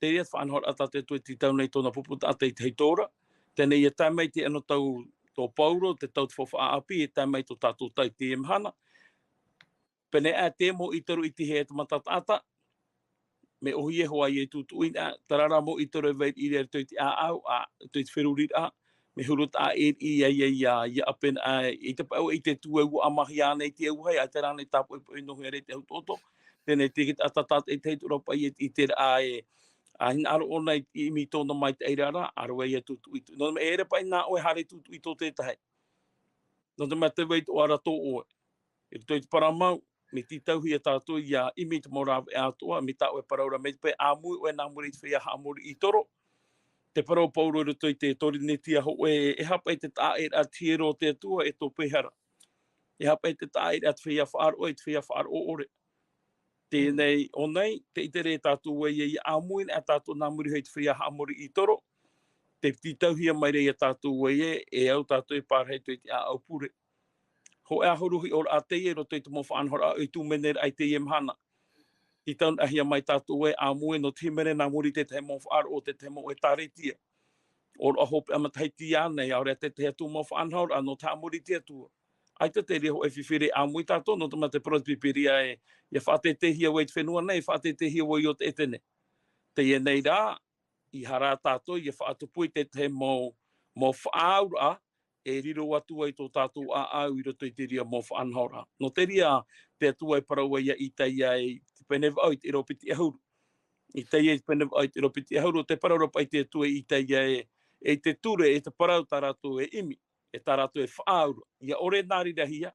Te reira te faʻanahoraʻa tā te Atua e tītau nei tōna pupu taʻata i te tahito ra. Teie nei ia tae mai te anotau tō Pauro, te tau te faufaʻa ʻāpī, e tae mai tō tātou tau i teie mahana. Pēneiaʻe te mau ʻītoro i ʻitehia e te mata taʻata, mea ʻōhie hoʻi ʻia tūtuʻi na, terā rā mau ʻītoro e vai riʻi i roto i te ʻāʻau, ʻa, roto i te feruriraʻa, mea huru taʻa ʻē riʻi ia, ia, ia, ia ʻape na, ʻaita paʻi ʻoe i ʻite atu e ʻua ʻamahia ana i te auahi, ʻaita rānei tāpoʻipoʻi nō hea ra te hau toto. Teie nei te taʻata tātaʻitahi atoʻa paʻi e, i te reira e, ʻa, hinaʻaro ʻōna i, i ʻimi i tōna maitaʻi ra, ʻa rave ʻia tūtuʻi, nō te mea e ʻere paʻi nā ʻoe e haere tūtuʻi tō te tahi. Nō te mea te vai atoʻa ra tō ʻoe. I roto i te parau mau, mea tītauhia tātou ʻia ʻimi i te mau rāveʻa atoʻa, mai tā ʻoe parau ra mai te pae ʻāmui ʻoe nā muri i te feiā haʻamori ʻītoro. Te parau Pauro i roto i te Torinetia hōʻē, e aha paʻi te taʻaʻēraʻa te hiero o te Atua e tō pēhara. E aha paʻi te taʻaʻēraʻa te feiā faʻaroʻo, i te feiā faʻaroʻo ʻore. Teie nei, ʻō nei, te ʻite ra tātou ē, ʻia, ʻia ʻāmui na tātou nā muri hoʻi i te feiā haʻamori ʻītoro. Te tītauhia mai ra ia tātou ē, e au tātou e pārahi atu i te ʻāʻau pure. Hōʻē ʻahuru hiʻoraʻa teie i roto i te mau faʻanahoraʻa ʻo Itumeneraʻa i teie mahana. Tītauhia mai tātou ē, ʻāmui nō te hīmene nā muri i te tahi mau faʻaroʻo, te tahi mau ʻētāretia. ʻOroʻa hopeʻa matahiti ānei, ʻaore rā te tahi atu mau faʻanahoraʻa nō te haʻamori i te Atua. ʻAita te reira hōʻē fifi ra e ʻāmui tātou, nō te mea te parau te Pīpīria ē, ʻia faʻateiteihia vau i te fenua nei, faʻateiteihia vau i ʻō teʻetene. Teie nei rā, ʻeiaha rā tātou ʻia faʻatupu i te tahi mau, mau faʻaauraʻa, e riro atu ai tō tātou ʻāʻau i roto i te reira mau faʻanahoraʻa. Nō te reira, te Atua e parau ai ia Isaia i te pene vaʻu i te ʻīrava piti ʻahuru. Isaia i te pene vaʻu i te ʻīrava piti ʻahuru, te parau ra paʻi te Atua ia Isaia ē, e te ture, e te parau tā rātou e ʻimi, e tā rātou e faʻaauraʻa. ʻIa ʻore nā reira hia,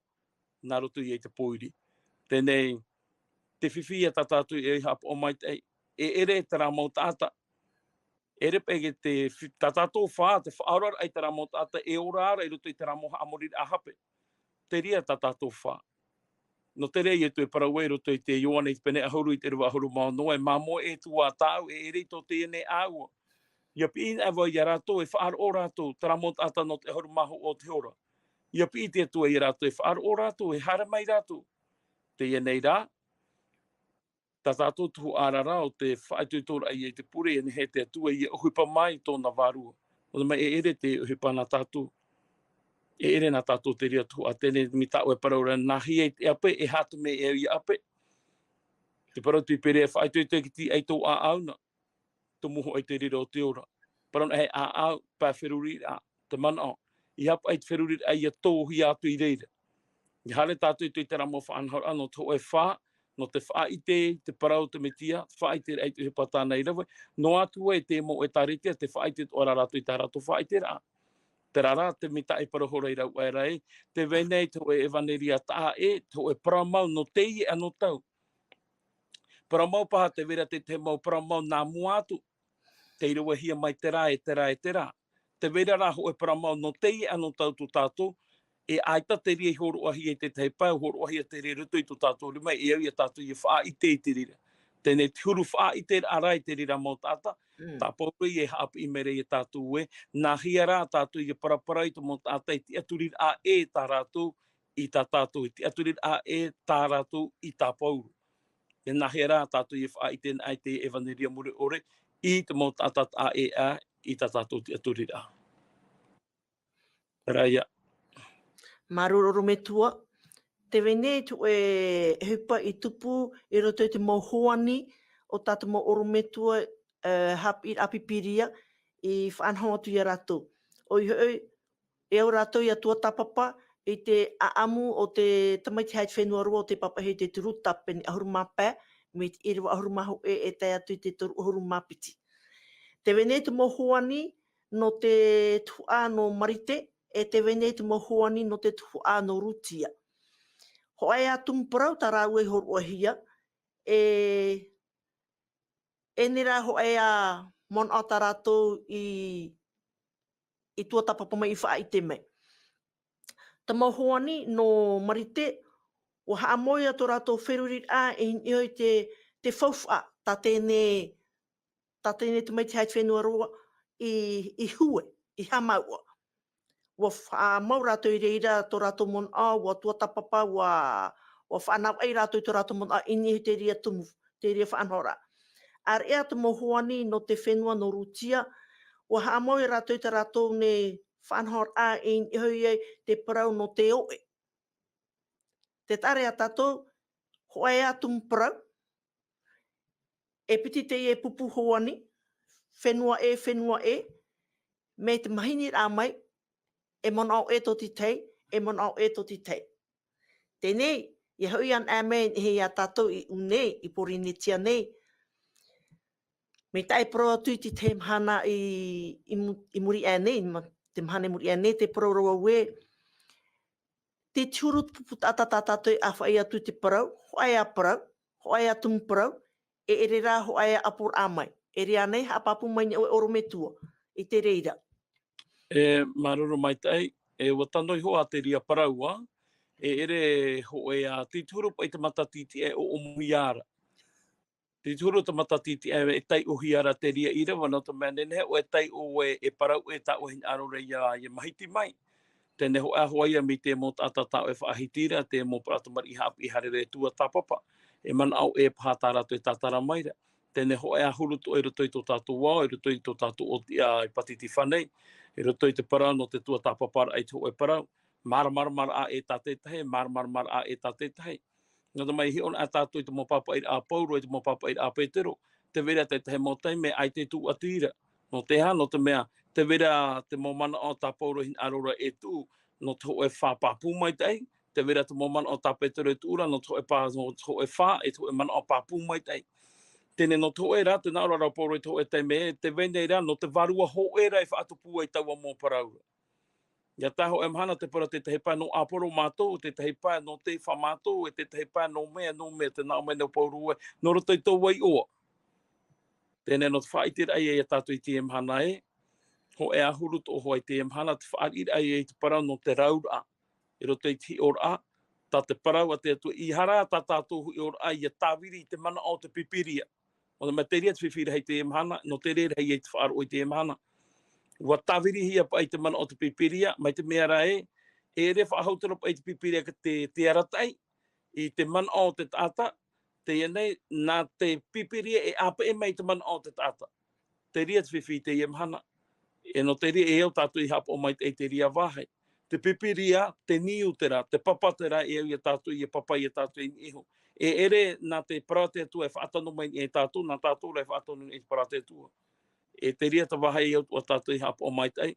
nā roto ia i te pōiri. Teie nei, te fifi ia tā tātou e haʻapaʻo maitaʻi, e ʻere terā mau taʻata. E ʻere paʻi te fi-, tā tātou fā, te faʻaauraʻa i terā mau taʻata e ora ra i roto i terā mau haʻamoriraʻa hape. Te reira tā tātou fā. Nō te reira Ietu e parau ai i roto i te Ioane i te pene ʻahuru i te ʻīrava ʻahuru mā ono, e māmoe ē tuatāʻu, e ʻere i tō teie nei ʻāua. ʻIa piʻi na vau ia rātou, e faʻaroʻo rātou, terā mau taʻata nō te ʻahuru mā hōʻē o te hora. ʻIa piʻi te Atua ia rātou, e faʻaroʻo rātou, e haere mai rātou. Teie nei rā, tā tātou tuhaʻa ra ʻo te faʻaitoitoraʻa ia i te pure, e nehenehe te Atua ia ʻohipa mai i tōna vārua. Nō te mea e ʻere te ʻohipa nā tātou. E ʻere nā tātou te reira tuhaʻa, teie nei mai tā ʻoe parau ra, nāhea te ʻape, e aha te mea e au ia ʻape. Te parau te Pīpīria e faʻaitoito i te tīaʻi tō ʻāʻau na. Tumu hoʻi te reira o te ora. Parau na e ʻāʻau, pae feruriraʻa, te manaʻo. ʻEiaha paʻi te feruriraʻa ʻia tōhia atu i reira. ʻIa haere tātou i terā mau faʻanahoraʻa nō te hōʻē fā, nō te faʻaʻite, te parau o te Mesia, faʻaʻiteraʻa i te ʻohipa tāna i rave. Noa atu ai te mau ʻētāretia, te faʻaʻite atoʻa ra rātou i tā rātou faʻaʻiteraʻa. Terā rā, te mea tā e parau hoʻi ra i rāua ra ē, tē vai nei te hōʻē ʻevaneria taʻa ʻē, te hōʻē parau mau nō teie anotau. Parau mau paha, tē vai ra te tahi mau parau mau nā mua atu, tei ravehia mai terā, e terā, e terā. Tē vai ra rā hōʻē parau mau nō teie anotau tō tātou, e ʻaita te reira i hōroʻahia i te tahi pae, hōroʻahia te reira i roto i tō tātou rima, e au ia tātou ʻia faʻaʻite i te reira. Teie nei te huru faʻaʻiteraʻa ra i te reira mau taʻata, Mm. tā Pauro ia e haʻapiʻi mai ra ia tātou ē, nāhea rā tātou ʻia paraparau i te mau taʻata e tiʻaturiraʻa ʻē tā rātou i tā tātou, e tiʻaturiraʻa ʻē tā rātou i tā Pauro. E nāhea rā tātou ʻia faʻaʻite na i te ʻevaneria mure ʻore, i te mau taʻata taʻa ʻē aʻe i tā tātou tiʻaturiraʻa. Terā ia. Māuruuru ʻorometua. Tē vai nei te hōʻē ʻohipa i tupu i roto i te mau hoani o tā te mau ʻorometua, eh, haʻapiʻiraʻa Pīpīria, i faʻanaho atu ia rātou. ʻOia hoʻi, e au rātou ia tuatāpapa i te ʻaʻamu o te tamaiti haʻa i te fenua roa o te pāpaʻihia i te Turuta pene ʻahuru mā pae, mai te ʻīrava ʻahuru mā hōʻē e tae atu i te toru ʻahuru mā piti. Tē vai nei te mau hoani nō te tuhaʻa nō Marite, e tē vai nei te mau hoani nō te tuhaʻa nō Rūtia. Hōʻē ā tumu parau tā rāua i hōroʻahia, e, e ʻere rā hōʻē ā manaʻo tā rātou i, i tuatāpapa mai, i faʻaʻite mai. Te mau hoani nō Marite, ʻua haʻamau ia tō rātou feruriraʻa i niʻa i te, te faufaʻa, tā teie, tā teie tamaiti haʻa i te fenua roa i, i hue, i haʻamau. ʻUa haʻamau rātou i reira tō rātou manaʻo, ʻua tuatāpapa, ʻua, ʻua faʻanavaʻi rātou i tō rātou manaʻo i niʻa i te reira tumu, te reira faʻanahoraʻa. ʻĀreʻa te mau hoani nō te fenua nō Rūtia, ʻua haʻamau ia rātou i tā rātou nei faʻanahoraʻa i niʻa hoʻi i te parau nō te oʻe. Tē taʻa ra ia tātou, hōʻē ā tumu parau, e piti teie pupu hoani, fenua ʻē, fenua ʻē, mai te mahiniraʻa mai, e manaʻo ʻē tō te tahi, e manaʻo ʻē tō te tahi. Teie, ʻia hoʻi anaʻe mai e ia tātou i ʻū nei, i Pōrīnetia nei. Mai tā e parau atu i te tahi mahana i, i mu-, i muri aʻe nei, ma-, te mahana i muri aʻe nei, tē parau ra vau ē, te huru pupu taʻata tā tātou e ʻāfaʻi atu i te parau, hōʻē ā parau, hōʻē ā tumu parau, e ʻere rā hōʻē ā ʻaporaʻa mai. E ʻere ānei, haʻapāpū mai nei ʻoe ʻorometua, i te reira. E, māuruuru maitaʻi, e, ʻua tano iho ā te reira parau ā, e ʻere hōʻē ā, te huru paʻi te matatiti e ʻoʻomuhia ra. Te huru te matatiti e, e taiʻohia ra te reira ʻīrava, nō te mea nehenehe ʻoe e taiʻo ē, e parau ē tā ʻoe hinaʻaro ra ʻia, ʻia mahiti mai. Teie hōʻē ā hoʻi ia mai te mau taʻata tā ʻoe e faʻahiti ra, te mau parau tamariʻi haʻapiʻi haere ra e tuatāpapa, e manaʻo ē paha tā rātou e tātara mai ra. Teie hōʻē ā huru atoʻa i roto i tō tātou ao, i roto i tō tātou ʻōtiʻa i Pātitifā nei, i roto i te parau nō te tuatāpaparaʻa i te hōʻē parau, māramarama ē tā te tahi, māramarama ē tā te tahi. Nō te mea i hiʻo na tātou i te mau pāpaʻiraʻa a Pauro, i te mau pāpaʻiraʻa a Petero, tē vai ra te tahi mau taime ʻaita e tūʻati ra. Nō te aha, nō te mea, tē vai ra te mau manaʻo tā Pauro hinaʻaro ra e tuʻu, nō te hōʻē fā pāpū maitaʻi, tē vai ra te mau manaʻo tā Petero e tuʻu ra, nō te hōʻē pā, nō te hōʻē fā, e te hōʻē manaʻo pāpū maitaʻi. Teie nō te hōʻē rā, tē nā ʻō ra ra Pauro i te hōʻē taime, tē vai nei ra, nō te vārua hōʻē ra e faʻatupu ai taua mau parau ra. ʻIa tae hōʻē mahana te parau tētahi pae nō Aporo mātou, tētahi pae nō Tefa mātou, e tētahi pae nō mea, nō mea, tē nā ʻō mai nei Pauro ē, nō roto i tō iʻoa. Teie nō te faʻaʻiteraʻa ia tātou i teie mahana ē, hōʻē ā huru atoʻa hoʻi i teie mahana, te faʻariʻiraʻa ia i te parau nō te rauraʻa, i roto i te hiʻoraʻa, tā te parau a te Atua, ʻeiaha rā tā tātou hiʻoraʻa ʻia tāviri i te manaʻo o te Pīpīria. Nō te mea te reira te fifi rahi i teie mahana, nō te reira ia i te faʻaroʻo i teie mahana. ʻUa tāvirihia paʻi te manaʻo o te Pīpīria, mai te mea ra ē, e ʻere faʻahou terā paʻi te Pīpīria ki te, te arataʻi, i te manaʻo o te taʻata, teie nei, nā te Pīpīria e ʻāpeʻe mai i te manaʻo o te taʻata. Te reira te fifi i teie mahana. E nō te reira e au tātou i haʻapaʻo maitaʻi i te reira vāhi. Te Pīpīria, te niu terā, te papa terā e au ia tātou, ʻia papa ia tātou i niʻa iho. E ʻere nā te parau a te Atua e faʻatano mai nei ia tātou, nā tātou rā e faʻatano nei i te parau a te Atua. E te reira te vāhi e au atoʻa tātou i haʻapaʻo maitaʻi.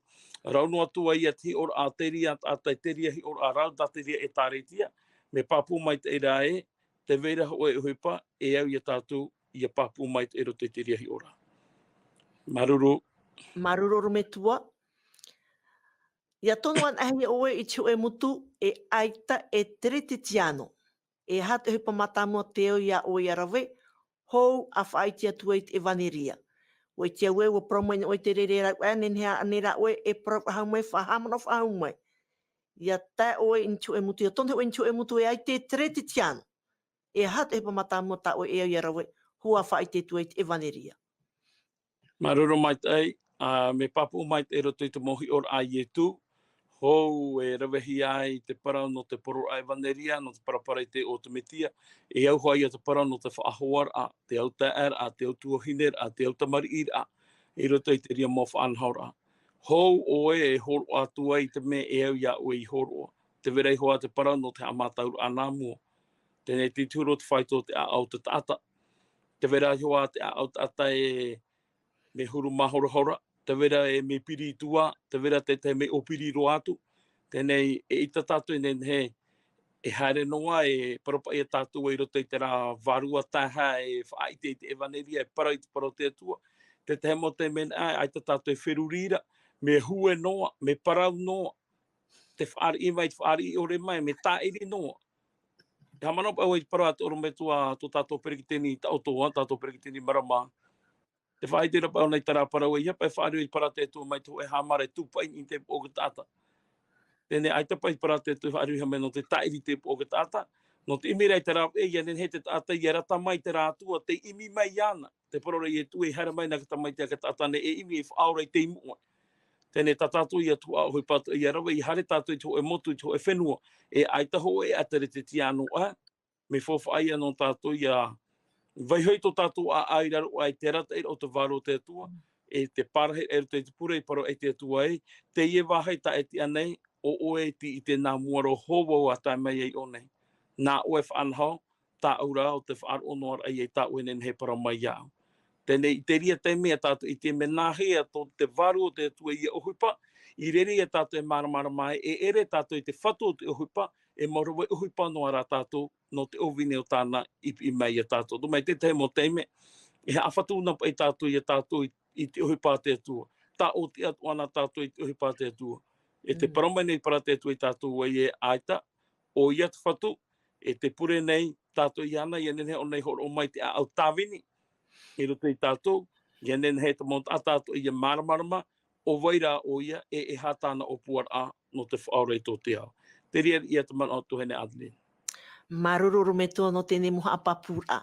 Rau noa atu ai ia te hiʻoraʻa a te reira taʻata, te reira hiʻoraʻa rau, tā te reira ʻĒtārētia, mea pāpū maitaʻi rā ē, tē vai ra hōʻē ʻohipa, e au ia tātou, ʻia pāpū maitaʻi i roto i te reira hiʻoraʻa. Māuruuru. Māuruuru ʻorometua. ʻIa tono anaʻe ʻoe i te hōʻē motu, e ʻaita e Teretetiano. E aha te ʻohipa mātāmua tē au ia ʻoe ʻia rave, hou ʻa faʻaʻite atu ai i te ʻevaneria. ʻUa ʻite au ē, ʻua parau mai nei ʻoe i te reira rauʻa, nehenehe ānei rā ʻoe e parau faʻahou mai, faʻahaʻamanaʻo faʻahou mai. ʻIa tae ʻoe i te hōʻē motu, ʻia tono ʻoe i te hōʻē motu, e ʻaita e Teretetiano. E aha te ʻohipa mātāmua tā ʻoe e au ʻia rave, hou ʻa faʻaʻite atu ai i te ʻevaneria. Māuruuru maitaʻi, ā, mea pāpū maitaʻi i roto i te mau hiʻoraʻa a Ietu, hou e ravehia ai te parau nō te poroʻraʻa ʻevaneria, nō te parapara i te ʻo te Metia, e au hoʻi ia te parau nō te faʻahoaraʻa, te autaeaʻeraʻa, te au tuahineraʻa, te au tamariʻiraʻa, i roto i te reira mau faʻanahoraʻa. Hou ʻoe e hōroʻa atu ai i te mea e au ia ʻoe i hōroʻa, tē vai ra iho ā te parau nō te haʻamātauraʻa nā mua. Teie nei te huru o te faito o te ʻāʻau o te taʻata. Tē vai ra iho ā te ʻāʻau taʻata e mea huru māhorahora, te vera e mea piri atu ā, te vera te, te mea ʻōpiri roa atu. Teie nei, e ʻaita tātou e nehenehe, e haere noa, e parau paʻi ia tātou i roto i terā vārua taeaʻe e faʻaʻite i te ʻevaneria, e parau i te parau o te Atua. Te tahi mau taime nā, ʻaita tātou e feruri ra, mea hue noa, mea parau noa, te fāriʻi mai, te fāriʻi ʻore mai, mea tāʻiri noa. E haʻamanaʻo paʻi vau i te parau a te ʻorometua, tō tātou peretiteni taʻoto ā, tātou peretiteni marama. Te faʻaʻite ra paʻi ʻōna i terā parau, ʻeiaha paʻi e fāriʻi i te parau a te Atua mai te hōʻē haʻamāramarama e tū paʻi i te iʻoa o te taʻata. Teie nei, ʻaita paʻi te parau a te Atua e fāriʻi mai nō te tāʻiri i te iʻoa o te taʻata. Nō te ʻimi ra i te rāveʻa, ʻia nehenehe te taʻata ʻia rata mai i terā Atua, tei ʻimi mai iāna. Te parau ra a Ietu, e haere mai nā te Tamaiti a te taʻata nei e ʻimi, e faʻaora i te moʻe. Teie nei, tā tātou ïa tuhaʻa ʻohipa atoʻa ʻia rave, ʻia haere tātou i te hōʻē motu, i te hōʻē fenua, e ʻaita hōʻē ʻāteretia noa, mea faufaʻa ïa nō tātou ʻia vaiiho i tō tātou ʻāʻau i raro aʻe i te arataʻiraʻa o te vārua o te Atua, e te pārahiraʻa i roto i te pure i parau ai te Atua ē, teie vāhi tā e tiʻa nei, ʻo ʻoe e tiʻi i te nā mua roa, hou vau ʻa tae mai ai iʻō nei. Nā ʻoe e faʻanaho, tāʻu rā ʻo te faʻaroʻo noa ra ïa i tāʻu e nehenehe e parau mai iāʻu. Teie nei, i terā taime ʻa tātou i ʻite mea nāhea tō te vārua o te Atua ïa ʻohipa, i reira ïa tātou e māramarama ai, e ʻere tātou i te fatu o te ʻohipa, e mau rave ʻohipa noa rā tātou, nō te ʻōvini o tāna i piʻi mai ia tātou. Nō te mea i te tahi mau taime, e haʻafatu na paʻi tātou ia tātou i, i te ʻohipa a te Atua. Tāʻōtiʻa atoʻa na tātou i te ʻohipa a te Atua. E te parau mai nei parau a te Atua ia tātou ē, ʻaita, ʻoia te fatu, e te pure nei, tātou iāna, ʻia nehenehe ʻōna i hōroʻa mai te ʻāʻau tāvini, i roto ia tātou, ʻia nehenehe te mau taʻata tātou ʻia māramarama, ʻo vai rā ʻoia, e, e aha tāna ʻōpuaraʻa nō te faʻaora i tō te ao. Te reira ia te manaʻo tuahine Adeline. Māuruuru ʻorometua nō teie mau haʻapāpūraʻa.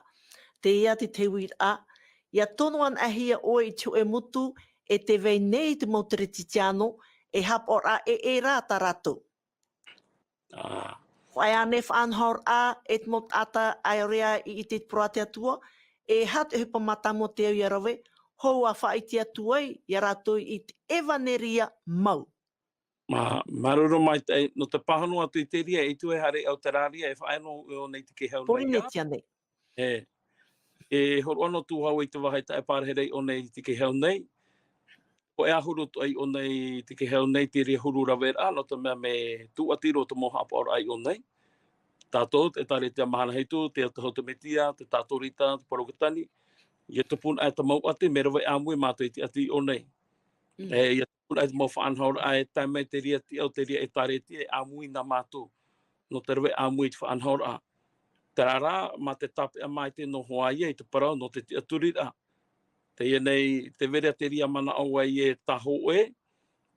Teie te uiraʻa, ʻia tono anaʻe hia ʻoe i te hōʻē motu, e tē vai nei te mau Teretitiano, e haʻapaʻoraʻa ē, e rā tā rātou. Ā. ʻOia ānei faʻanahoraʻa, e te mau taʻata ʻaore rā i, i te parau a te Atua, e aha te ʻohipa mātāmua tē au ʻia rave, hou ʻa faʻaʻite atu ai, ia rātou i te ʻevaneria mau. Mā, māuruuru maitaʻi, nō te pāhono atu i te reira, e ʻaita e haere i Auteraria, e faʻaea noa ʻōna i te kehau nei, ā? Pōrīnetia nei. E, e hōroʻa noa atu vau i te vāhi taʻa e pārahi ra iʻō nei i te kehau nei. ʻOia e huru atu ai iʻō nei i te kehau nei, te reira huru raveraʻa, nō te mea mea tūʻati roa te mau haʻapaʻoraʻa iʻō nei. Tātou, te ʻĒtārētia Mahana Hitu, te Autahuʻa o te Mesia, te Tātorita, te Poroketani, ʻia tupu anaʻe te mau ʻati, mea rave ʻāmui mātou i te ʻati iʻō nei. Mm. E, ʻia tupu anaʻe te mau faʻanahoraʻa e tae mai te reira tiʻa o te reira ʻĒtārētia e ʻāmui na mātou. Nō te rave ʻāmui i te faʻanahoraʻa. Terā rā, mā te tāpeʻa maitaʻi noa hoʻi ïa i te parau nō te tiʻaturiraʻa. Teie nei, tē vai ra te reira manaʻo ē tāhōʻē,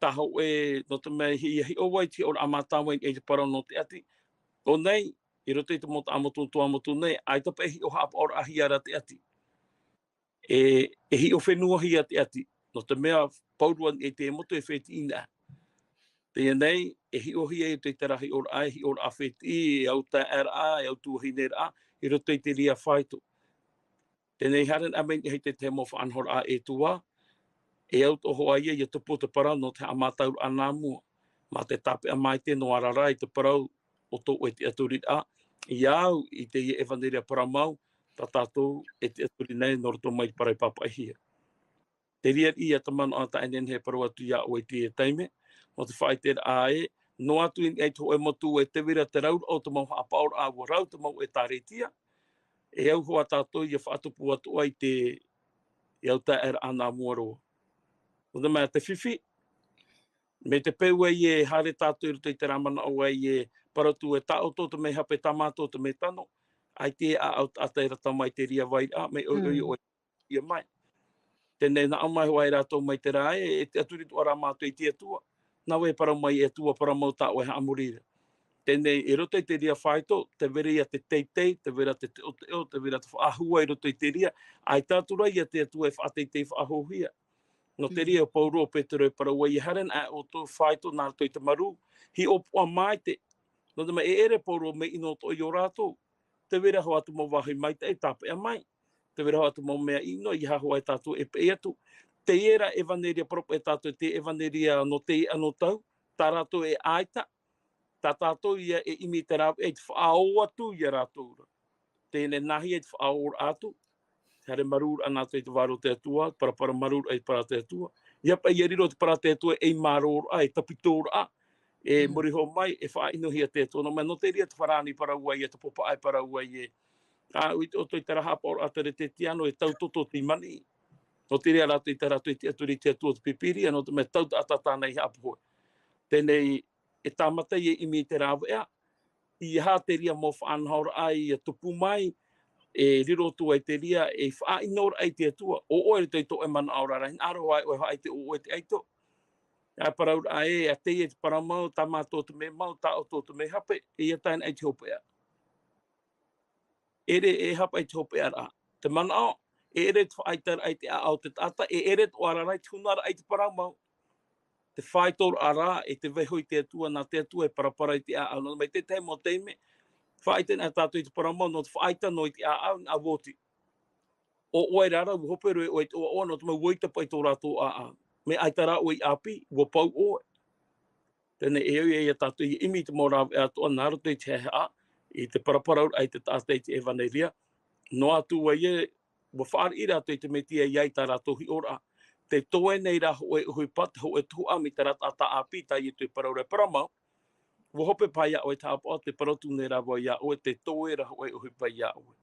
tāhōʻē, nō te mea ʻia hiʻo vau i te hiʻoraʻa mātāmua i te parau nō te ʻati. ʻO nei, i roto i te mau taʻamotu, Tuamotu nei, ʻaita paʻi e hiʻo haʻapaʻoraʻahia ra te ʻati. E, e hiʻo fenua hia te ʻati. Nō te mea, pauroa i te motu e fetiʻi na. Teie nei, e hiʻo hia i te, terā hiʻoraʻa, e hiʻoraʻa fetiʻi, e au taeaʻeraʻa, e au tuahineraʻa, i roto i te reira faito. Teie nei, haere anaʻe mai nei te, te mau faʻanahoraʻa e tuā, e au atoʻa hoʻi ïa, ʻia tupu te parau nō te haʻamātauraʻa nā mua. Mā te tāpeʻa maitaʻi noa ra rā i te parau o tō ʻoe tiʻaturiraʻa, ʻia au i teie ʻevaneria parau mau, tā tātou e tiʻaturi nei nō roto mai i te parau i pāpaʻihia. Te reira ia te manaʻo taʻa e nehenehe e parau atu iā ʻoe i teie taime, nō te faʻaʻiteraʻa ē, noa atu i niʻa i te hōʻē motu e tē vai ra te rauraʻa o te mau haʻapaʻoraʻa, ʻua rau te mau ʻĒtārētia, e au hoʻi tātou ʻia faʻatupu atoʻa i te, e au taeaʻeraʻa nā mua roa. Nō te mea te fifi, mai te peu ē e haere tātou i roto i terā manaʻo ē e parau atu e taʻoto te mea hape, tā mātou te mea tano, ʻaita e ʻāʻau taʻata e rata mai te reira vairaʻa, mea ʻoiʻoi ʻoe ʻia mai. Teie nei, nā ʻō mai hoʻi rātou mai terā ē, e tiʻaturi atoʻa rā mātou i te Atua. Nā vai e parau mai e Atua, parau mau tā ʻoe haʻamori ra. Teie nei, i roto i te reira faito, tē vai ra ia te teitei, tē vai ra te teʻoteʻo, tē vai ra te faʻahua i roto i te reira, ʻaita atu rā ia te Atua e faʻateitei faʻahouhia. Nō te reira, ʻo Pauroa, ʻo Petero e parau ai, ʻia haere anaʻe ʻoutou faito nā roto i te marū, hiʻopoʻa maitaʻi. Nō te mea e ʻere Pauroa mea ʻino atoʻa iā rātou. Tē vai ra hoʻi te mau vāhi maitaʻi e tāpeʻa mai. Tē vai ra hoʻi te mau mea ʻino, ʻeiaha hoʻi tātou e peʻe atu. Teie rā ʻevaneria parau paʻi ia tātou, te ʻevaneria nō teie anotau, tā rātou e ʻaita, tā tātou ia e ʻimi i te rāveʻa i te faʻaō atu iā rātou ra. Teie nei, nāhea te faʻaōraʻa atu, haere marūraʻa nā roto i te vārua o te Atua, paraparau marūraʻa i te parau a te Atua, Ia paʻi ia riro te parau a te Atua ei mārōraʻa, ei tāpitoraʻa, e muri iho mai, e faʻaʻinohia te Atua. Nō te mea, nō te reira te farāni parau ai, e te pōpaʻa e parau ai, e. ʻĀ, ʻoia ʻoutou i terā haʻapaʻoraʻa teretetiano, e tautoto te maniʻi. Nō te reira rātou i tā rātou i tiʻaturi i te Atua o te Pīpīria, nō te mea tau taʻata tāna i haʻapohe. Teie nei, e tāmata ia ʻimi i te rāveʻa, ʻeiaha te reira mau faʻanahoraʻa ia tupu mai, e riro atu ai te reira, e faʻaʻinoraʻa i te Atua, ʻo ʻoe i roto i tō ʻoe manaʻo oraraʻa, hinaʻaro ai ʻoe e faʻaʻite ʻo ʻoe te ʻaito. ʻA e parauraʻa ē, ʻa teie te parau mau, tā mātou te mea mau, tā ʻoutou te mea hape, ʻeiaha tāna i te hopeʻa. ʻEʻere e hape i te hopeʻaraʻa. Te manaʻo, ʻeʻere te faʻaitaraʻa i te ʻāʻau o te taʻata, ʻeʻere te ʻoaʻoaraʻa i te hunaraʻa i te parau mau. Te faitoraʻa rā, e te vaiiho i te Atua, nā te Atua e parapara i te ʻāʻau. Nō te mea i te tahi mau taime, faʻaʻite ana tātou i te parau mau, nō te faʻaita noa i te ʻāʻau, nā ʻō oti. ʻO ʻoe rā rā, ʻua hope roa ʻoe i te ʻoaʻoa, nō te mea ʻua ʻita paʻi tō rātou ʻāʻau. Mea ʻaita rā ʻoe i ʻāpī, ʻua pau ʻoe. Teie nei e au ia tātou i ʻimi i te mau rāveʻa atoʻa nā roto i te haʻehaʻa, i te paraparauraʻa i te taʻata i te ʻevaneria, noa atu ai ē, ʻua fāriʻi rātou i te Mesia i ʻō i tā rātou hiʻoraʻa. Tē toe nei rā hōʻē ʻohipa, te hōʻē tuhaʻa mai terā taʻata ʻāpī, tā Ietu e parau ra e parau mau, ʻua hope paʻi iā ʻoe te haʻapaʻo, tē parau atu nei rā vau iā ʻoe, tē toe ra hōʻē ʻohipa iā ʻoe.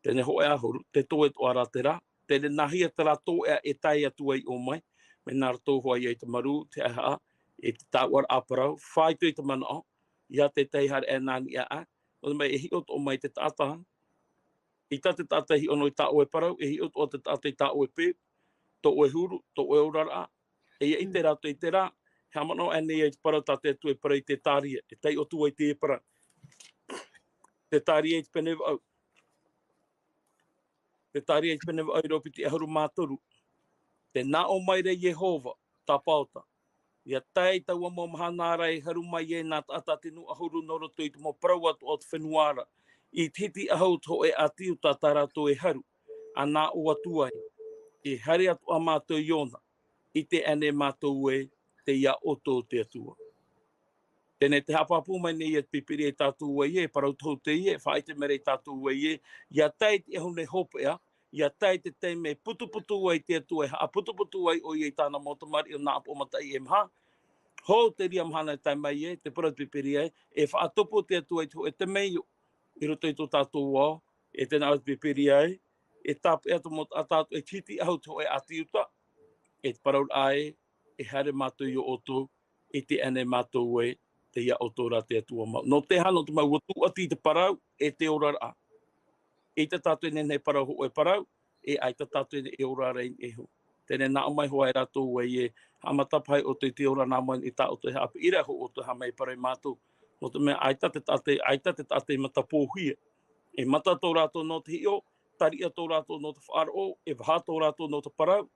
Teie nei hōʻē ʻahuru, tē toe atoʻa ra terā, teie nei nāhea terā toeʻa e tae atu ai ʻō mai, mea nā roto hoʻi ai te marū, te haʻehaʻa, e te tāuʻaraʻa parau, faito i te manaʻo, ʻeiaha te tahi haere aʻe nā niʻa aʻe, nō te mea e hiʻo atoʻa mai te taʻata, ʻeita te taʻata e hiʻo noa i tā ʻoe parau, e hiʻo atoʻa te taʻata i tā ʻoe pē, tō ʻoe huru, tō ʻoe oraraʻa, e ʻia ʻite rātou i terā, e haʻamanaʻo aʻenei i te parau tā te Atua e parau i te tāria, e taiʻo atu ai te parau. Te tāria i te pene vaʻu. Te tāria i te pene vaʻu i rōpiti ʻahuru mā toru. Tē nā ʻō mai ra Iehova, tāpaota. ʻIa tae i taua mau mahana ra e haru mai ai nā taʻata tino ʻahuru nō roto i te mau parau atoʻa o te fenua ra. I te hiti ʻahu o te hōʻē ʻāti Iuta tā rātou e haru, ʻa nā ʻō atu ai, e haere atoʻa mātou i ʻōna, ʻite aʻenei mātou ē, tei iā ʻoutou te Atua. Teie nei te haʻapāpū mai nei ia te Pīpīria ia tātou ē, e parau tohu teie, e faʻaʻite mai ra ia tātou ē, ʻia tae i te ʻahu nei hopeʻa, ʻia tae i te taime e putuputu ai te Atua, e haʻaputuputu ai ʻoia i tāna mau tamariʻi ʻo Nā ʻĀpoʻo mataʻi e maha. Hou te reira mahana e tae mai ai, te parau te Pīpīria ē, e faʻatupu te Atua i te hōʻē temeio, i roto i tō tātou ao, e tē nā ʻō te Pīpīria ē, e tāpeʻa te mau taʻata atoʻa i te hiti ʻahu o te hōʻē ʻāti Iuta, e te parauraʻa ē, e haere mātou iā ʻoutou, ʻite aʻenei mātou ē, tei iā ʻoutou rā te Atua mau. Nō te aha, nō te mea ʻua tūʻati te parau, e te oraraʻa. ʻEita tātou e nehenehe e parau hōʻē parau, e ʻaita tātou e ora ra i niʻa iho. Teie nei nā ʻō mai hoʻi rātou ē, e haʻamata paʻi ʻoutou i te ora nā mua i tā ʻoutou e haʻapiʻiraʻa hoʻi ʻoutou e haʻamau e parau iā mātou. Nō te mea ʻaita te taʻata, ʻaita te taʻata i matapōhia. E mata tō rātou nō te hiʻo, tariʻa tō rātou nō te faʻaroʻo, e vaha tō rātou nō te parau.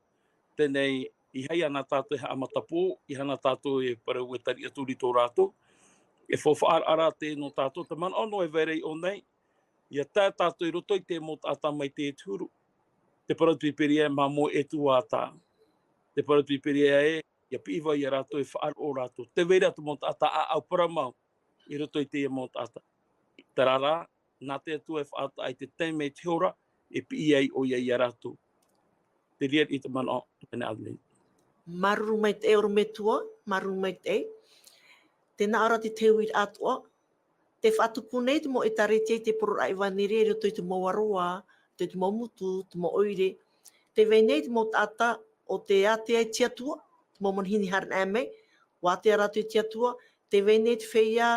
Teie nei, ʻeiaha nā tātou e haʻamatapō, ʻeiaha nā tātou e parau e tariʻa turi tō rātou. E faufaʻa ra te nō tātou, te manaʻo noa e vai ra i ʻō nei, ʻia tae tātou i roto i te mau taʻata mai te huru. Te parau te Pīpīria ē, mā moe e tuatāʻa. Te parau te Pīpīria ē, ʻia piʻi vau iā rātou e faʻaroʻo rātou. Tē vai ra te mau taʻata ʻāʻau parau mau i roto i teie mau taʻata. Terā rā, nā te Atua e faʻataʻa i te taime i te hora, e piʻi ai ʻoia iā rātou. Te reira i te manaʻo, teie nei. Māuruuru maitaʻi ʻorometua, māuruuru maitaʻi. Tē nā ʻō ra te uiraʻa atoʻa, tē faʻatupu nei te mau ʻĒtārētia i te poroʻraʻa ʻevaneria i roto i te mau aroā, te, te mau motu, te mau ʻoire. Tē vai nei te mau taʻata ʻo tē ātea i te Atua, te mau manihini haere aʻe mai, ʻua ātea rātou i te Atua, tē vai nei te feiā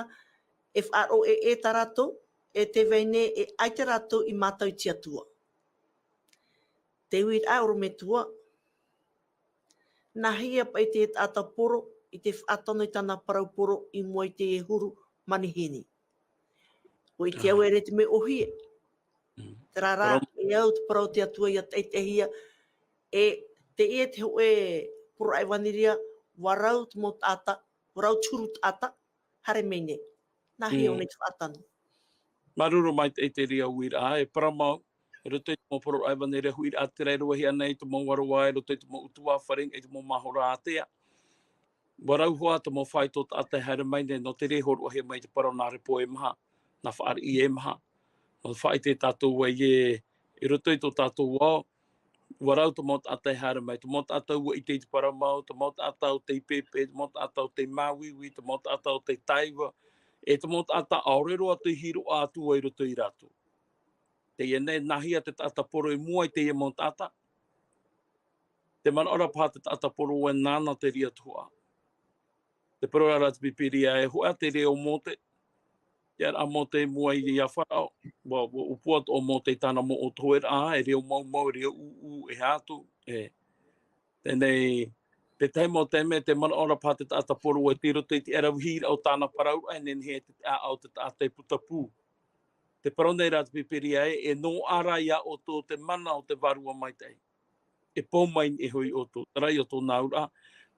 e faʻaroʻo ʻē tā rātou, e tē vai nei e ʻaita rātou i mātau i te Atua. Te uiraʻa ʻorometua, nāhea paʻi te taʻata poro i te faʻatano i tāna parau poro i mua i te huru manihini. ʻUa ʻite au ē te mea ʻōhie. Terā rā, e au te parau o te Atua ʻia taʻitaʻihia, e teie te hōʻē poroʻraʻa ʻevaneria, ʻua rau te mau taʻata, ʻua rau te huru taʻata, haere mai nei. Nāhea ʻō nei te faʻatano. Māuruuru maitaʻi i te reira uiraʻa, e parau mau, i roto i te mau poroʻraʻa ʻevaneria huiraʻatira e rave aʻe nei te mau aroā, i roto i te mau ʻutuāfare, i te mau mahora ātea. ʻUa rau hoʻi te mau faito taʻata e haere mai nei, nō te reira e hōroʻahia mai te parau nā repo e maha, nā fāriʻi e maha. Nō te faʻaʻite tātou ē, i roto i tō tātou ao, ʻUa rau te mau taʻata e haere mai, te mau taʻata ʻua ʻite i te parau mau, te mau taʻata o tei pēpē, te mau taʻata o tei māuiui, te mau taʻata o tei taiva, e te mau taʻata ʻaore roa tei hiroʻa atu ai i roto ia rātou. Teie nei, nāhea te taʻata poro i mua i teie mau taʻata? Tē manaʻo ra paha te taʻata poro ē nāna te reira tuhaʻa. Tē parau ra te Pīpīria ē, hōʻē te reo o Mōte, ʻia rā Mōte i mua ia Faraō, ʻua, ʻua ʻōpua atoʻa Mōte i tāna mau ʻōtoheraʻa, e reo maumau, e reo ʻūʻū, e aha atu, e. Teie nei, te tahi mau taime, tē manaʻo ra paha te taʻata poro ē tei roto i te ʻaravihi o tāna parauraʻa, e nehenehe te ʻāʻau o te taʻata e puta pū. Tē parau nei ra te Pīpīria ē, e noaʻa ra ia ʻoutou te mana o te Vārua Maitaʻi. E pou mai nei hoʻi ʻoutou, terā ia tōna auraʻa,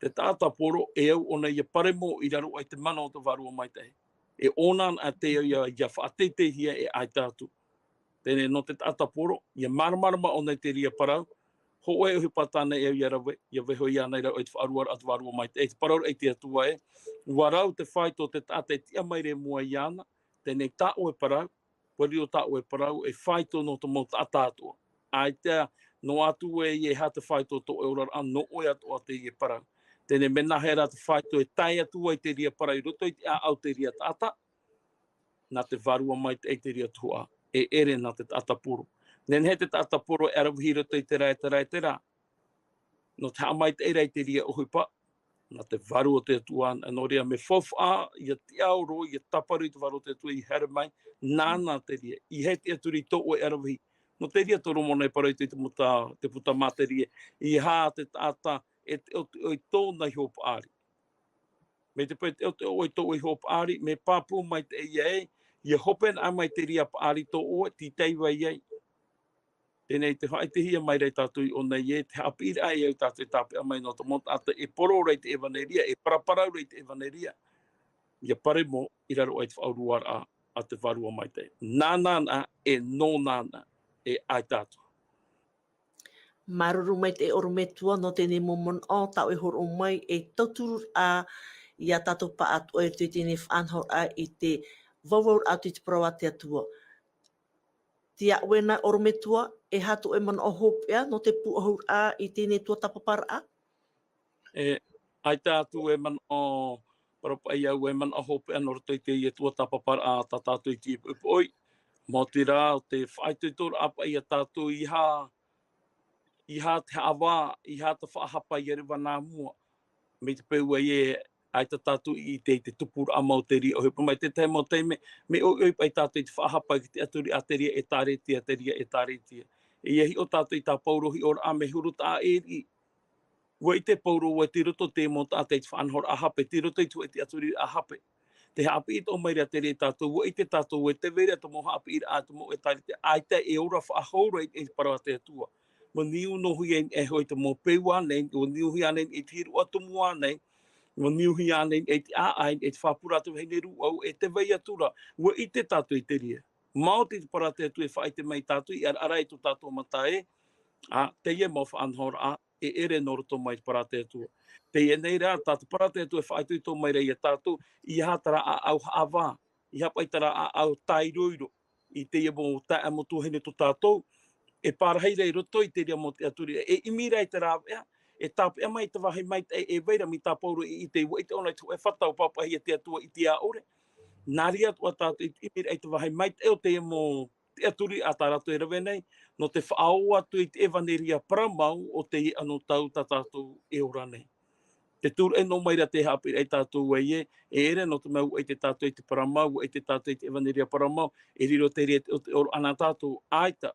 te taʻata poro, e au ʻōna ʻia paremo i raro aʻe i te mana o te Vārua Maitaʻi. E ʻōna anaʻe te au ʻia, ʻia faʻateiteihia e ʻaita atu. Teie nei nō te taʻata poro, ʻia māramarama ʻōna i te reira parau, hōʻē ʻohipa tāna e au ʻia rave, ʻia vaiiho iāna i raro aʻe i te faʻaruaraʻa o te Vārua Maitaʻi, e te parau ra i te Atua ē, ʻua rau te faito o te taʻata e tiʻa mai ra i mua iāna, teie nei tā ʻoe parau, ʻua riro tā ʻoe parau, e faito nō te mau taʻata atoʻa. ʻAita, noa atu ē e aha te faito o tō ʻoe oraraʻa, nō ʻoe atoʻa teie parau. Teie nei, mea nāhea rā te faito e tae atu ai te reira parau i roto i te ʻāʻau o te reira taʻata, nā te Vārua Maitaʻi te reira tuhaʻa, e ʻere nā te taʻata poro. Nehenehe te taʻata poro e ʻaravihi i roto i terā, e terā, e terā. Nō te haʻamaitaʻi ra i te reira ʻohipa, nā te Vārua o te Atua, nō reira mea faufaʻa, ʻia tiʻaoro, ʻia tāparu i te Vārua o te Atua i haere mai, nāna te reira, ʻeiaha e tiʻaturi i tō ʻoe ʻaravihi. Nō te reira Toromona e parau i te puta, te puta Māteri ē, ʻeiaha te taʻata e teʻoteʻo i tōna iho paʻari. Mai te peu e teʻoteʻo ʻoe i tō ʻoe iho paʻari, mea pāpū maitaʻi ïa ē, ʻia hope anaʻe mai te reira paʻari tō ʻoe, tei taiva ai. Teie nei, tē faʻaʻitehia mai ra ia tātou i ʻō nei ē, te haʻapiʻiraʻa e au tātou e tāpeʻa mai nō te mau taʻata e poro ra i te ʻevaneria, e paraparau ra i te ʻevaneria, ʻia paremo i raro aʻe i te faʻaruaraʻa a te Vārua Maitaʻi. Nāna anaʻe, e nōna anaʻe, e ʻaita atu. Māuruuru maitaʻi ʻorometua nō teie mau manaʻo tā ʻoe i hōroʻa mai, e tauturu ra ia tātou pāʻatoʻa i roto i teie faʻanahoraʻa i te vauvau atu i te parau a te Atua. Tiaʻau ē nā ʻorometua, e aha tō ʻoe manaʻo hopeʻa nō te pūʻohuraʻa i teie tuatāpaparaʻa? E, ʻaita atu e manaʻo, parau paʻi au e manaʻo hopeʻa nō roto i teie tuatāpaparaʻa tā tātou i tīpoʻipoʻi. Maoti rā, ʻo te faʻaitoitoraʻa paʻi ia tātou, ʻeiaha, ʻeiaha te haʻavā, ʻeiaha te faʻahapa ʻia reva nā mua. Mai te peu ē, ʻaita tātou i ʻite i te tupuraʻa mau o te reira ʻohipa. Mai te tahi mau taime, mea ʻoiʻoi paʻi tātou i te faʻahapa i te tiʻaturi a te reira ʻĒtārētia, te reira ʻĒtārētia. E ʻia hiʻo tātou i tā Pauro hiʻoraʻa mea huru taʻa ʻē riʻi. ʻUa ʻite Pauro ē tei roto te mau taʻata i te faʻanahoraʻa hape, tei roto i te hōʻē tiʻaturiraʻa hape. Tē haʻapiʻi atoʻa mai ra te reira ia tātou, ʻua ʻite tātou ē tē vai ra te mau haʻapiʻiraʻa, te mau ʻĒtārētia, ʻaita e ora faʻahou ra i te parau a te Atua. ʻUa niu noa anaʻe hoʻi te mau peu ānei, ʻua niuhia anaʻe i te hiroʻa tumu ānei, ʻua niuhia anaʻe i te ʻāʻai, i te faʻapura te vahine rūʻau, e tē vai atu ra, ʻua ʻite tātou i te reira. Maoti te parau a te Atua e faʻaʻite mai ia tātou, i ʻaraʻara i tō tātou mata ē, ā, teie mau faʻanahoraʻa, e ʻere nō roto mai te parau a te Atua. Teie nei rā, tā te parau a te Atua e faʻaitoito mai ra ia tātou, ʻeiaha terā ʻāʻau haʻavā, ʻeiaha paʻi terā ʻāʻau tairoiro, i teie mau taeaʻe mau tuahine tō tātou, e parahi ra i roto i te reira mau tiʻaturi, e ʻimi ra i te rāveʻa, e tāpeʻa mai te vāhi maitaʻi e vai ra mai tā Pauro i ʻite, ʻua ʻite ʻōna i te hōʻē fata ʻua pāpaʻihia e te Atua i te ʻāʻore. Nā reira atoʻa tātou i ʻimi ra i te vāhi maitaʻi o teie mau tiʻaturi a tā rātou e rave nei, nō te faʻaō atu i te ʻevaneria parau mau o teie anotau tā tātou e ora nei. Tē tūraʻi noa mai ra te haʻapiʻiraʻa ia tātou ē, e ʻere nō te mea ʻua ʻite tātou i te parau mau, ʻua ʻite tātou i te ʻevaneria parau mau, e riro te reira te, te ʻoroʻa nā tātou, ʻaita.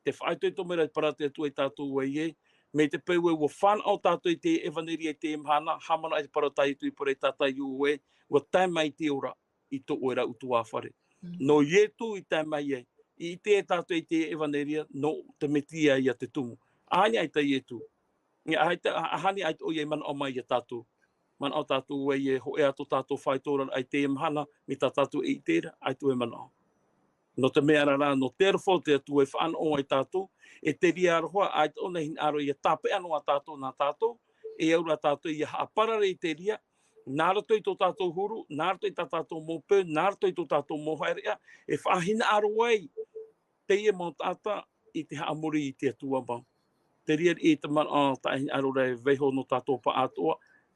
Tē faʻaitoito mai ra te parau a te Atua ia tātou ē, mai te peu ē ʻua fānaʻo tātou i te ʻevaneria i teie mahana, haʻamanaʻo i te parau tā Ietu i parau ia tātou ē, ʻua tae mai te ora i tō ʻoe ra ʻutuāfare. Mm. Nō Ietu i tae mai ai, i ʻite tātou i te ʻevaneria, nō te Metia ia te tumu. ʻAhani ʻaita Ietu. ʻAhani ʻaita, ʻa-, ʻahani ʻaita ʻoia i manaʻo mai ia tātou. Manaʻo tātou ē, e hōʻē atu tātou faito ra i teie mahana, mai tā tātou e ʻite ra, ʻaita ʻoe manaʻo. Nō te mea ra rā, nō te aroha o te Atua e fānaʻo ai ia tātou, e te reira aroha, ʻaita ʻōna e hinaʻaro ia tāpeʻa noa ia tātou nā tātou, e au ra tātou ia haʻaparare i te reira, nā roto i tō tātou huru, nā roto i tā tātou mau peu, nā roto i tō tātou mau haereʻa, e faʻahinaʻaro ai teie mau taʻata i te haʻamori i te Atua mau. te reira i te manaʻo taʻahinaʻaro e vaiho nō tātou paʻatoʻa,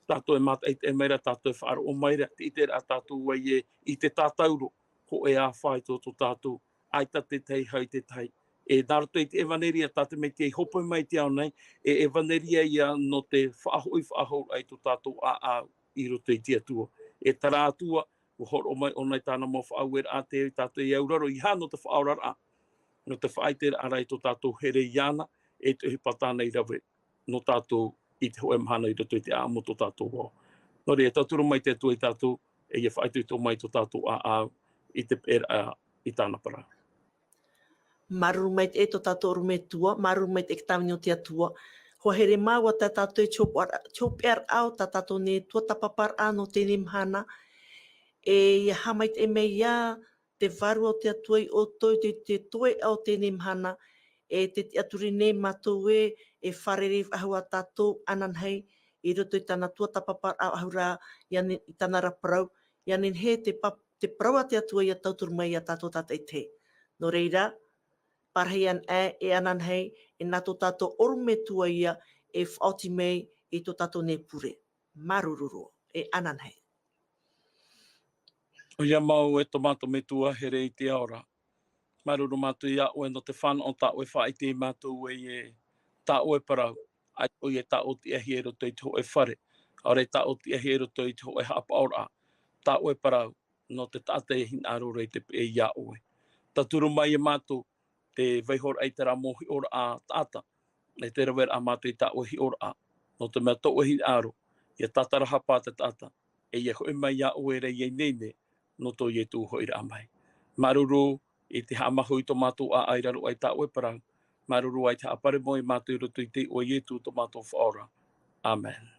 tātou e mātaʻitaʻi mai ra, tātou e faʻaroʻo mai ra, te ʻite ra tātou ai e, i te tātauro, hōʻē ā fā i tō, tō tātou, ʻaita te tahi hau i te tahi. E nā roto i te ʻevaneria, tā te mea i hope mai te ao nei, e ʻevaneria ia nō te faʻahoʻi faʻahou ai tō tātou ʻāʻau i roto i te Atua. E terā Atua, ua hōroʻa mai ʻōna i tāna mau faʻaueraʻa te tātou i auraro, i hā nō te faʻaoraraʻa, nō te faʻaʻiteraʻa i tō tātou here iāna, e te ʻohipa tāna i rave nō tātou i te hōʻē mahana i roto i te ʻāʻamu tō tātou ao. Nō reira, e tauturu mai te Atua ia tātou, e ia faʻaitoito mai tō tātou ʻāʻau i te peʻeraʻa i tāna parau. Māuruuru maitaʻi tō tātou ʻorometua, māuruuru maitaʻi te tāvini o te Atua. Hoa here māua tā tātou e te hopeʻaraʻa, te hopeʻaraʻa o tā tātou nei tuatāpaparaʻa nō teie mahana. E ia haʻamaitaʻi mai ia te Vārua o te Atua ia ʻoutou i te, te toeʻa o teie mahana. E te tiʻaturi nei mātou ē, e fārerei faʻahou ā tātou ananahi, i roto i tāna tuatāpaparaʻa faʻahou ra, ia ne-, i tāna ra parau, ia nehenehe te pa-, te parau a te Atua ia tauturu mai ia tātou tātaʻitahi. Nō reira, parahi ana ē, e ananahi, e nā tō tātou ʻorometua ia, e faʻaoti mai i tō tātou nei pure. Māuruuru roa, e ananahi. ʻOia mau e tō mātou Metua here i te ao ra. Māuruuru mātou ia ʻoe nō te fānaʻo tā ʻoe e faʻaʻite ia mātou ē, e tā ʻoe parau, ʻaita ʻoia e tāʻōtiʻahia i roto i te hōʻē fare, ʻaore e tāʻōtiʻahia i roto i te hōʻē haʻapaʻoraʻa, tā ʻoe parau, nō te taʻata e hinaʻaro ra i te peʻe ia ʻoe. Tauturu mai ia mātou, te vaihoraʻa i terā mau hiʻoraʻa taʻata, e te raveraʻa mātou i tā ʻoe hiʻoraʻa, nō te mea tō ʻoe hinaʻaro, ia tātarahapa te taʻata, e ia hoʻi mai ia ʻoe ra ia ineine, nō tō Ietu hoʻiraʻa mai. Māuruuru i te haʻamāuiui i tō mātou ʻāʻau i raro aʻe i tā ʻoe parau, māuruuru i te haʻaparau mau ia mātou i roto i te iʻoa o Ietu tō mātou Faʻaora. ʻĀmene.